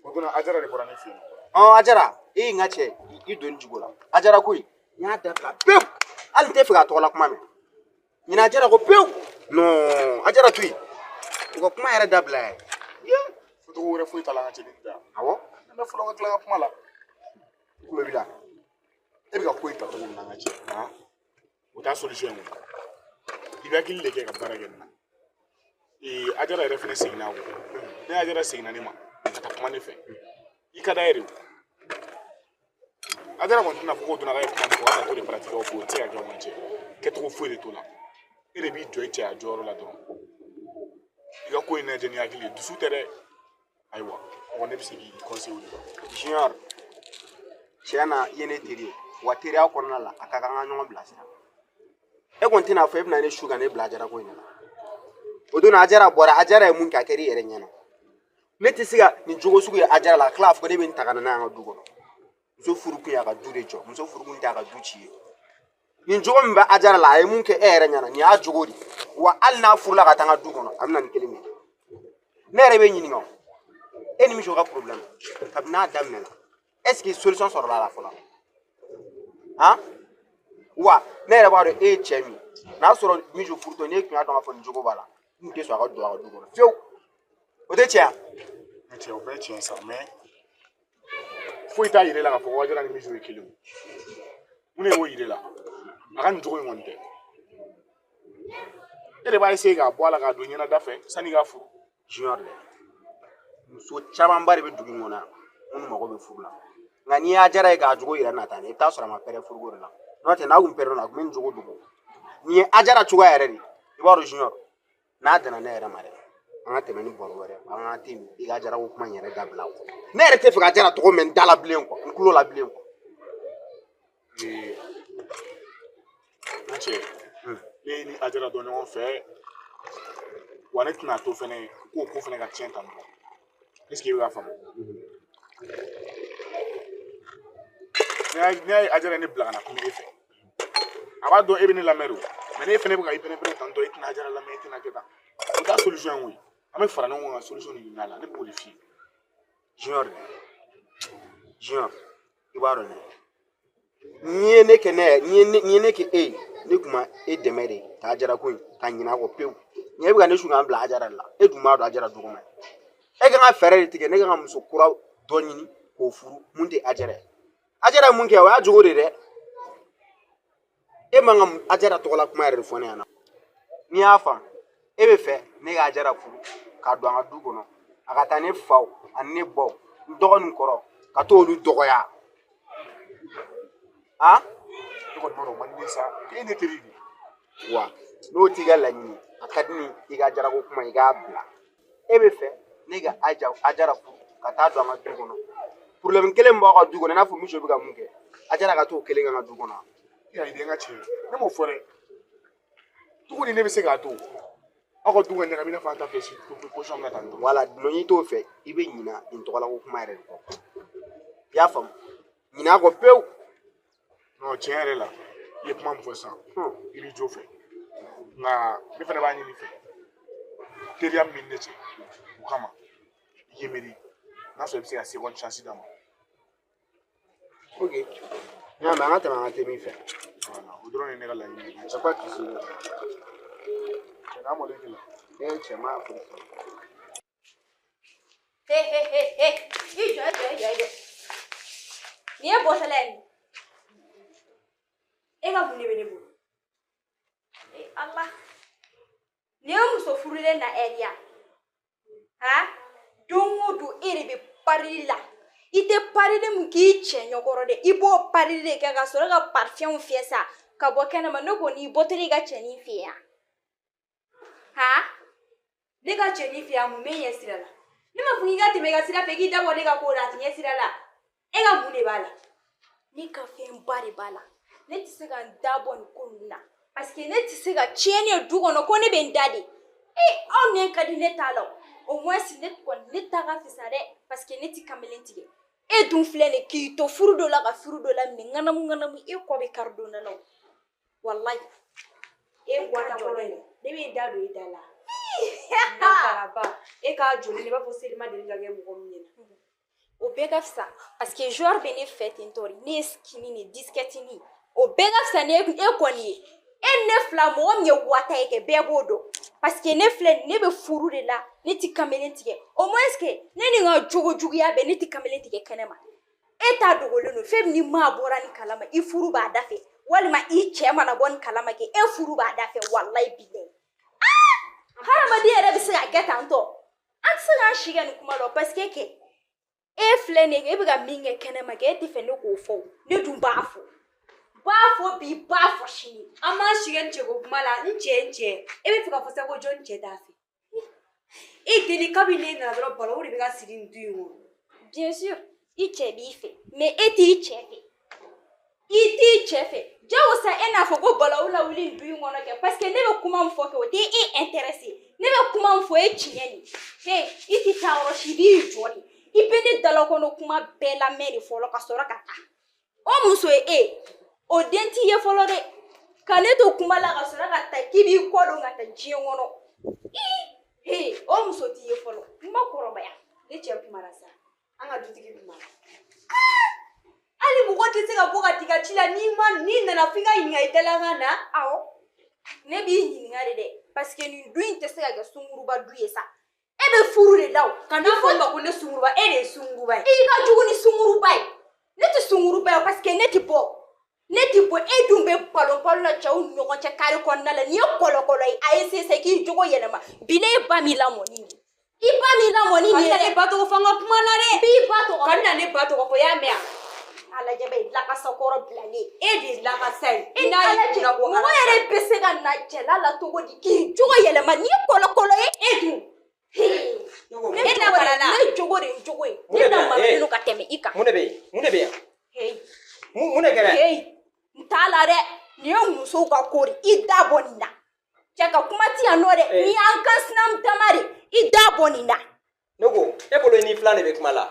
Speaker 5: O donna Ajara de bɔra ne fɛ yen.
Speaker 11: Ɔn Ajara e ye n ka cɛ i donni jugu la Ajara ko in n y'a dabila pewu hali n tɛ fɛ k'a tɔgɔla kuma mɛn ɲinɛ Ajara kɔ pewu non Ajara to yen u ka kuma yɛrɛ dabila yɛrɛ.
Speaker 5: Fɔcogo wɛrɛ foyi t'a la an ka cɛ ni tɛ.
Speaker 11: Awɔ.
Speaker 5: An bɛ fɔlɔ ka tila ka kuma la.
Speaker 11: N tulo b'i la.
Speaker 5: E bɛ ka ko in ta cogo min na an ka cɛ. O t'a solution ye o. I bɛ hakili de kɛ ka baara kɛ nin na. Ajara yɛrɛ fɛnɛ seginna a kɔ. Ne Ajara seginna ne ma ka taa kuma ne fɛ. I ka d'a ye de o. Ajara kɔni tɛna fɔ k'o donna k'a ye kuma min fɔ k'a ka t'o de pratiquer o fɛ o tɛ se ka kɛ o cɛ. Kɛcogo foyi de t'o la. E de b'i jɔ i cɛya jɔyɔrɔ la dɔrɔn. I ka ko in lajɛ ni hakili ye dusu tɛ dɛ. Ayiwa mɔgɔ ne bɛ se k'i conseiller o de la.
Speaker 11: Junior tiɲɛ na i ye ne teri ye wa teriya kɔnɔna la a ka kan an ka ɲɔgɔn bilasira. E kɔni tɛna fɔ e bɛna ne su ka ne bila Ajara ko in de la. O don Ajara bɔra Ajara ye mun kɛ a kɛra i yɛrɛ ɲɛna. Ne tɛ se ka nin jogo sugu ye Ajara la ka tila k'a fɔ ko ne bɛ nin ta ka na n'a ye an ka du kɔnɔ. Muso furukun y'a ka du de jɔ muso furukun tɛ a ka du ci ye. Nin jogo min bɛ Ajara la a ye mun kɛ e yɛrɛ ɲɛna nin y'a jogo de ye wa hali n'a furula ka taa an ka du kɔnɔ a bɛ na nin kelen de ye. Ne yɛrɛ bɛ ɲininka o e ni Miso ka problème kabini n'a daminɛna est ce que solution sɔrɔla a la fɔlɔ han wa ne yɛrɛ b'a dɔn e ye cɛ min n'a sɔrɔ Miso furutɔ n'e tun y'a dɔn k'a fɔ nin jogo b'a la n tun tɛ sɔn a ka don a ka du kɔnɔ fiyewu o tɛ tiɲɛ
Speaker 5: ye. Cɛ o bɛɛ ye tiɲɛ sa mais foyi t'a yir'e la k'a fɔ ko Ajara ni Miso ye kelen ye. Mun de y'o yir'e la? A ka nin jogo in kɔni tɛ. E de b'a essayer k'a bɔ a la k'a don ɲɛna da fɛ sanni i k'a furu.
Speaker 11: Junior dɛ muso camanba de bɛ dugu in kɔnɔ yan minnu mago bɛ furu la nka n'i y'a Ajara ye k'a jogo yira na tan i bɛ taa sɔrɔ a ma pɛrɛn furuko de la n'o tɛ n'a kun pɛrɛnna a kun bɛ nin jogo dogo nin ye Ajara cogoya yɛrɛ de ye i b'a dɔn Junior n'a danna ne yɛrɛ ma dɛ an ka tɛmɛ ni baro wɛrɛ an ka te i ka Ajara ko kuma in yɛrɛ dabila o ne yɛrɛ tɛ fɛ ka Ajara tɔgɔ mɛn n da la bilen quoi n tulo la bilen quoi.
Speaker 5: N cɛ ne ni Ajara dɔn ɲɔgɔn fɛ wa ne tɛna to fɛnɛ k'o ko fɛnɛ ka tiɲɛ tan tɔ est ce que i bɛ k'a faamu n'i y'a ye Ajara ye ne bila ka na kuma e fɛ a b'a dɔn e bɛ ne lamɛn de mais ne fɛnɛ bɛ ka i pɛrɛn-pɛrɛn tan tɔ e tɛna Ajara lamɛn e tɛna kɛ tan o t'a solution ye koyi an bɛ fara ɲɔgɔn kan ka solution de ɲini a la ne b'o de f'i ye.
Speaker 11: Junior Junior i b'a dɔn dɛ n'i ye ne kɛ ne yɛrɛ n'i ye ne kɛ e ye ne tun ma e dɛmɛ de ka Ajara ko in ka ɲinɛ a kɔ pewu nka e bɛ ka ne su k'an bila Ajara de la e dun b'a dɔn Ajara jogo man ɲi e kan ka fɛɛrɛ de tigɛ ne kan ka muso kura dɔ ɲini k'o furu mun tɛ Ajara ye Ajara ye mun kɛ o y'a jogo de dɛ e man ka Ajara tɔgɔla kuma yɛrɛ de fɔ ne ɲɛna n'i y'a faamu e bɛ fɛ ne ka Ajara furu k'a don an ka du kɔnɔ a ka taa ne faw ani ne baw n dɔgɔnin kɔrɔ ka t'olu dɔgɔya a
Speaker 5: ne kɔni b'a dɔn o man di ne sa e ne teri de
Speaker 11: wa n'o t'i ka laɲini a ka di ne i ka Ajara ko kuma i k'a bila e bɛ fɛ ne ka Ajara furu ka taa don an ka du kɔnɔ problème kelen min b'aw ka du kɔnɔ i n'a fɔ Miso bɛ ka mun kɛ Ajara ka t'o kelen kɛ an ka du kɔnɔ.
Speaker 5: E y'a ye n ka cɛ ne m'o fɔ dɛ cogo di ne bɛ se k'a to aw ka du ka ɲagami i n'a fɔ an ta fɛ si position min na tan tɔ.
Speaker 11: Wala n'i t'o fɛ i bɛ ɲina nin tɔgɔla ko kuma yɛrɛ de kɔ i y'a faamu ɲinɛ a kɔ pewu.
Speaker 5: Non tiɲɛ yɛrɛ la i ye kuma min fɔ sisan i b'i jo fɛ nka ne fana b'a ɲini i fɛ teriya min bɛ ne cɛ o kama i ye miiri n'a sɔrɔ i bɛ se ka seconde chance d'a ma.
Speaker 11: Ok n y'a mɛn an ka tɛmɛ an ka te min fɛ.
Speaker 5: Voilà o dɔrɔn de ye ne ka laɲini ye.
Speaker 11: C'est pas de souci.
Speaker 5: Cɛ n'a mɔlen tɛ la.
Speaker 11: E cɛ ma fɔ.
Speaker 9: He he he he i jɔ i jɔ i jɔ i jɔ nin ye bɔsɛlɛ ye e ka mun de bɛ ne bolo e ala nin ye muso furulen na ɛri ya han don o don e de bɛ parili la i tɛ parili min k'i cɛ ɲɛkɔrɔ dɛ i b'o parili de kɛ ka sɔrɔ ka parifɛnw fiyɛ sa ka bɔ kɛnɛma ne kɔni i bɔtɔ i ka cɛnin fɛ yan han ne ka cɛnin fɛ yan mun bɛ ɲɛ sira la ne ma fɔ k'i ka tɛmɛ i ka sira fɛ k'i dabɔ ne ka ko la a tɛ ɲɛ sira la e ka mun de b'a la ne ka fɛnba de b'a la ne tɛ se ka n da bɔ nin ko ninnu na parce que ne tɛ se ka tiɲɛni ye du kɔnɔ ko ne bɛ n da de Ee, aw nɛn ka di ne ta la o. Au moins ne kɔni ne ta ka fisa dɛ, parce que ne ti kamalen tigɛ. E dun filɛ nin k'i to furu dɔ la ka furu dɔ la minɛ ŋanamu ŋanamu, e kɔ bɛ kari don dɔ la o. Walayi.
Speaker 12: E
Speaker 9: k'a
Speaker 12: kɔrɔ
Speaker 9: jɔlen.
Speaker 12: Ne b'i da don i da la. Nakaraba, e k'a joli ne b'a fɔ seli ma deli ka kɛ mɔgɔ min ɲɛna.
Speaker 9: O bɛɛ ka fisa parce que joueur bɛ ne fɛ ten tɔ de. Ne ye skinny ni disquette ni. O bɛɛ ka fisa ni e kɔni ye. E ni ne fila, mɔgɔ min ye wata ye kɛ, bɛɛ b'o dɔn. Parce que ne filɛ nin, ne bɛ furu de la, ne ti kamalen tigɛ. Au moins que ne ni n ka jogo juguya bɛɛ, ne ti kamalen tigɛ kɛnɛ ma. E ta dogolen don, fɛn min ni maa bɔra nin kalama, i furu b'a da fɛ. Walima i cɛ mana bɔ nin kalama kɛ, e furu b'a da fɛ, walayi bilayi. Aa! Hadamaden yɛrɛ bɛ se ka kɛ tan tɔ. An tɛ se k'an si kɛ nin kuma la o, parce que kɛ e filɛ nin ye, e bɛ ka min kɛ kɛnɛma kɛ, e tɛ fɛ ne k'o fɔ o. Ne dun b'a fɔ. B'a fɔ bi, b'a fɔ sini.
Speaker 12: An m'an si kɛ nin cɛko kuma la, n cɛ, n cɛ. E bɛ fɛ k'a fɔ sisan ko jɔn cɛ t'a fɛ? E deni, kabi ne nana dɔrɔn, balawu de bɛ ka sigi nin du in kɔnɔ.
Speaker 9: Bien sûr, i cɛ b'i fɛ, mais e t'i cɛ fɛ. I t'i cɛ fɛ. Jagosa e n'a fɔ ko balawu lawuli nin du in kɔnɔ kɛ, parce que ne bɛ kuma min fɔ kɛ, o tɛ e intéressé. Ne bɛ kuma min fɔ, e tiɲɛ nin. He, i tɛ taa yɔrɔ si, i b'i jɔ de. I bɛ ne dalakɔnɔ kuma bɛɛ lamɛn de fɔlɔ ka sɔrɔ ka taa. O muso ye e, o den t'i ye fɔlɔ dɛ. Ka ne to kuma la ka sɔrɔ ka taa k'i b'i kɔ don ka taa diɲɛ kɔnɔ. Ii, he, o muso t'i ye fɔlɔ. N ma kɔrɔbaya.
Speaker 12: Ne cɛ kumara sa. An ka dutigi kumara. Hali mɔgɔ tɛ se ka bɔ ka t'i ka ci la, n'i ma n'i nana f'i ka ɲininka i dalakan na.
Speaker 9: Awɔ. Ne b'i ɲininka de dɛ, parce que nin du in tɛ se ka kɛ sunguruba du ye sa. E bɛ furu de la o.
Speaker 12: Ka n'a fɔ n ma ko ne sunguruba, e de ye sunguruba ye.
Speaker 9: I ka jugu ni sunguruba ye. Ne tɛ sunguruba ye parce que ne tɛ bɔ. Ne tɛ bɔ, e dun bɛ balon balon la cɛw ni ɲɔgɔn cɛ kare kɔnɔna la. Nin ye kɔlɔkɔlɔ ye, a ye sisan k'i jogo yɛlɛma. Bi ne ye ba min lamɔ ni nin ye. I ba min lamɔ ni nin ye
Speaker 12: Ka
Speaker 9: dɛ.
Speaker 12: ne ba tɔgɔ fɔ an ka kuma la dɛ.
Speaker 9: N b'i ba tɔgɔ fɔ.
Speaker 12: Ka na ne ba tɔgɔ fɔ, i y'a mɛn wa?
Speaker 9: A lajɛ bɛ lakasa kɔrɔ bilalen.
Speaker 12: E de ye lakasa ye.
Speaker 9: E ni
Speaker 12: N'a
Speaker 9: Ala
Speaker 12: y'i
Speaker 9: cɛ,
Speaker 12: kunna ko
Speaker 9: mɔgɔ yɛrɛ bɛ se ka na cɛla la cogo di k'i jogo yɛlɛma? Nin ye kɔlɔkɔlɔ ye e dun. Ne
Speaker 12: E
Speaker 9: jogo de,
Speaker 12: lakalala.
Speaker 9: ne jogo de ye n jogo ye.
Speaker 1: Mun
Speaker 9: Ne
Speaker 1: de bɛ yan?
Speaker 9: lamaralen don ka tɛmɛ i kan.
Speaker 1: Mun de bɛ yen? Mun de bɛ yan?
Speaker 9: Hey.
Speaker 1: Mun de kɛra?
Speaker 9: Hey, n t'a la dɛ. Nin ye musow ka ko de. I da bɔ nin na. Cɛ ka kuma ti yan nɔ dɛ. Nin y'an kan sinamu dama de. I da bɔ nin na.
Speaker 1: Ne ko e bolo i ni filan de bɛ kuma la.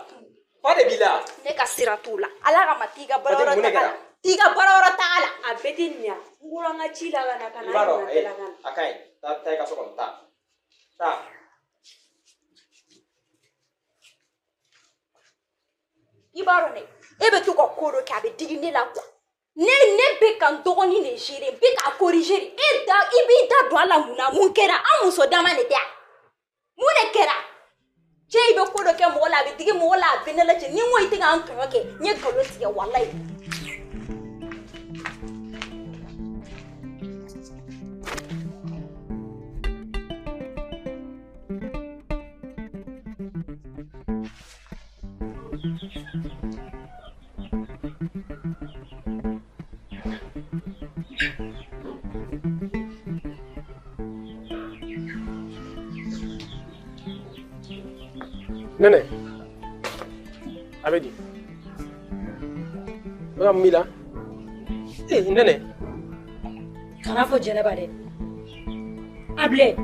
Speaker 1: Fa de b'i la.
Speaker 9: Ne ka sira t'o la. Ala kama t'i ka
Speaker 1: Fatim,
Speaker 9: baarayɔrɔ
Speaker 1: mun de
Speaker 9: taga la.
Speaker 1: kɛra?
Speaker 9: T'i ka baarayɔrɔ taga la.
Speaker 12: A bɛɛ tɛ nin ya. N bɔra n ka ci la ka na ka
Speaker 1: I
Speaker 12: na
Speaker 1: b'a dɔn,
Speaker 12: ɲininka
Speaker 1: ee,
Speaker 12: bɛɛ la ka na.
Speaker 1: a ka ɲi. Taa, taa i ka so kɔnɔ, taa. Taa.
Speaker 9: I b'a dɔn dɛ, e bɛ to ka ko dɔ kɛ, a bɛ digi ne la quoi. Ne bɛ ka n dɔgɔnin de gérer, n bɛ k'a corriger de. E da, i b'i da don a la mun na? Mun kɛra? An muso dama de tɛ yan. Mun de kɛra? Cɛ, i bɛ ko dɔ kɛ mɔgɔ la, a bɛ digi mɔgɔ la, a bɛ ne la cɛ. Ni n ko i tɛ k'an tɔɲɔ kɛ, n ye nkalon tigɛ walayi.
Speaker 4: Nɛnɛ, a bɛ di? O ka mun b'i la? Ee, Nɛnɛ.
Speaker 7: Kana fɔ Jɛnɛba dɛ. Abilɛ,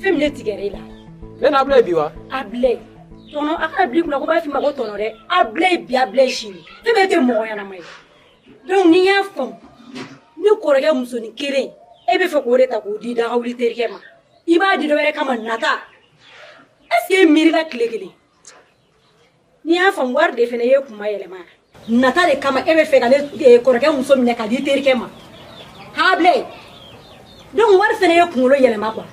Speaker 7: fɛn min ne tigɛra e la.
Speaker 4: Nɛnɛ, Abilɛ bi wa?
Speaker 7: Abilɛ, tɔnɔ, a kana bila i kunna ko b'a f'i ma ko tɔnɔ dɛ. Abilɛ bi, Abilɛ sini. Fɛn bɛɛ tɛ mɔgɔ ɲɛnama ye. Donc n'i y'a faamu, ne kɔrɔkɛ musonin kelen, e bɛ fɛ k'o de ta k'o di dagawuli terikɛ ma. I b'a di dɔ wɛrɛ kama nata. Est ce que e miirila tile kelen? N'i y'a faamu, wari de fana ye kuma yɛlɛma. Nata de kama e bɛ fɛ ka ne kɔrɔkɛ muso minɛ ka di i terikɛ ma. Ha, Abilɛ. Donc wari fana ye kunkolo yɛlɛma quoi.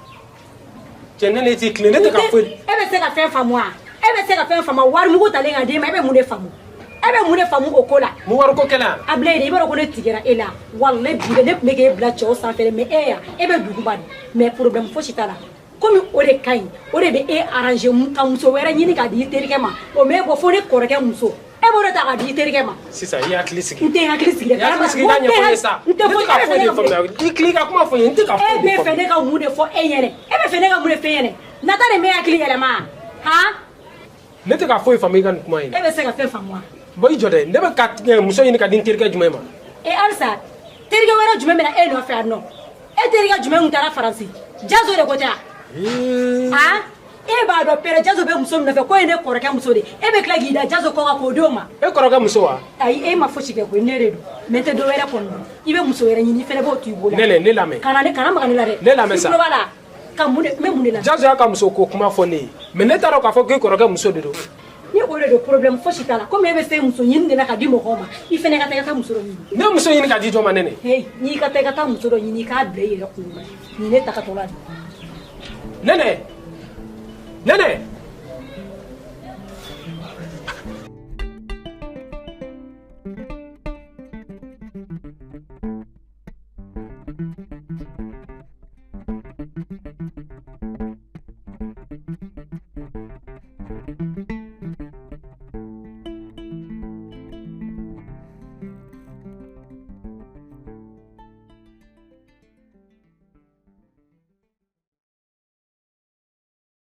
Speaker 4: Cɛ, Nɛnɛ, i t'i tilen, ne tɛ ka foyi.
Speaker 7: E bɛ se ka fɛn faamu wa? E bɛ se ka fɛn faamu? Wari mugu talen ka d'e ma, e bɛ mun de faamu? E bɛ mun de faamu o ko la?
Speaker 4: Mun wari ko kɛlɛ yan?
Speaker 7: Abilaye, i b'a dɔn ko ne tigɛra e la. Walayi bi ne tun bɛ k'e bila cɛw sanfɛ dɛ, mais e yan, e bɛ duguba de. Mais problème fosi t'a la. Komi o de ka ɲi, o de bɛ e arranger ka muso wɛrɛ ɲini k'a di i terikɛ ma. O m'e bɔ fo ne kɔrɔkɛ muso. E b'o de ta k'a di i terikɛ ma.
Speaker 4: Sisan i hakili sigi.
Speaker 7: N tɛ n hakili sigi dɛ.
Speaker 4: I hakili sigi, i k'a ɲɛfɔ n ye sa.
Speaker 7: N tɛ
Speaker 4: Ne tɛ ka foyi de faamuya. I tila i ka kuma fɔ n ye, n tɛ ka
Speaker 7: E
Speaker 4: foyi de
Speaker 7: bɛ fɛ
Speaker 4: faamuya.
Speaker 7: ne ka mun de fɔ e ɲɛnɛ? E bɛ fɛ ne ka mun de f'e ɲɛnɛ? Nata de m'e hakili yɛlɛma han?
Speaker 4: Ne tɛ ka foyi faamu i ka nin kuma in na.
Speaker 7: E bɛ se ka fɛn faamu wa?
Speaker 4: Bon, i jɔ dɛ, ne bɛ ka muso ɲini ka di n terikɛ jumɛn ma?
Speaker 7: E halisa, terikɛ wɛrɛ jumɛn bɛ na e nɔfɛ yan nɔ? E terikɛ jumɛn kun taara Faransi? Jazo de ko tɛ wa?
Speaker 13: Han, e b'a dɔn pere Jaso bɛ muso min nɔfɛ k'o ye ne kɔrɔkɛ muso de ye. E bɛ tila k'i da Jaso kɔ kan k'o d'o ma.
Speaker 4: E kɔrɔkɛ muso wa?
Speaker 13: Ayi, e ma fosi kɛ koyi, ne de don. Mais n tɛ dɔ wɛrɛ kɔni dɔn. I bɛ muso wɛrɛ ɲini, i fɛnɛ b'o to i bolo.
Speaker 4: Nɛnɛ, ne lamɛn.
Speaker 13: Kana ne kana maga ne la dɛ.
Speaker 4: Ne lamɛn sa.
Speaker 13: I tulo b'a la. Ka mun de n bɛ mun de la?
Speaker 4: Jaso y'a ka muso ko kuma fɔ ne ye, mais ne t'a dɔn k'a fɔ k'i kɔrɔkɛ muso de don.
Speaker 13: Ni o de don, problème fosi t'a la. Komi e bɛ se muso ɲini de la ka di mɔgɔw ma, i fɛnɛ ka taa i ka taa muso dɔ ɲini.
Speaker 4: Ne muso ɲini ka di jɔn ma, Nɛnɛ?
Speaker 13: Hey, n'i ka taa i ka taa muso dɔ ɲini, i k'a bila i yɛrɛ kun na. Nin ne tagatɔla de.
Speaker 4: Nɛnɛ, Nɛnɛ.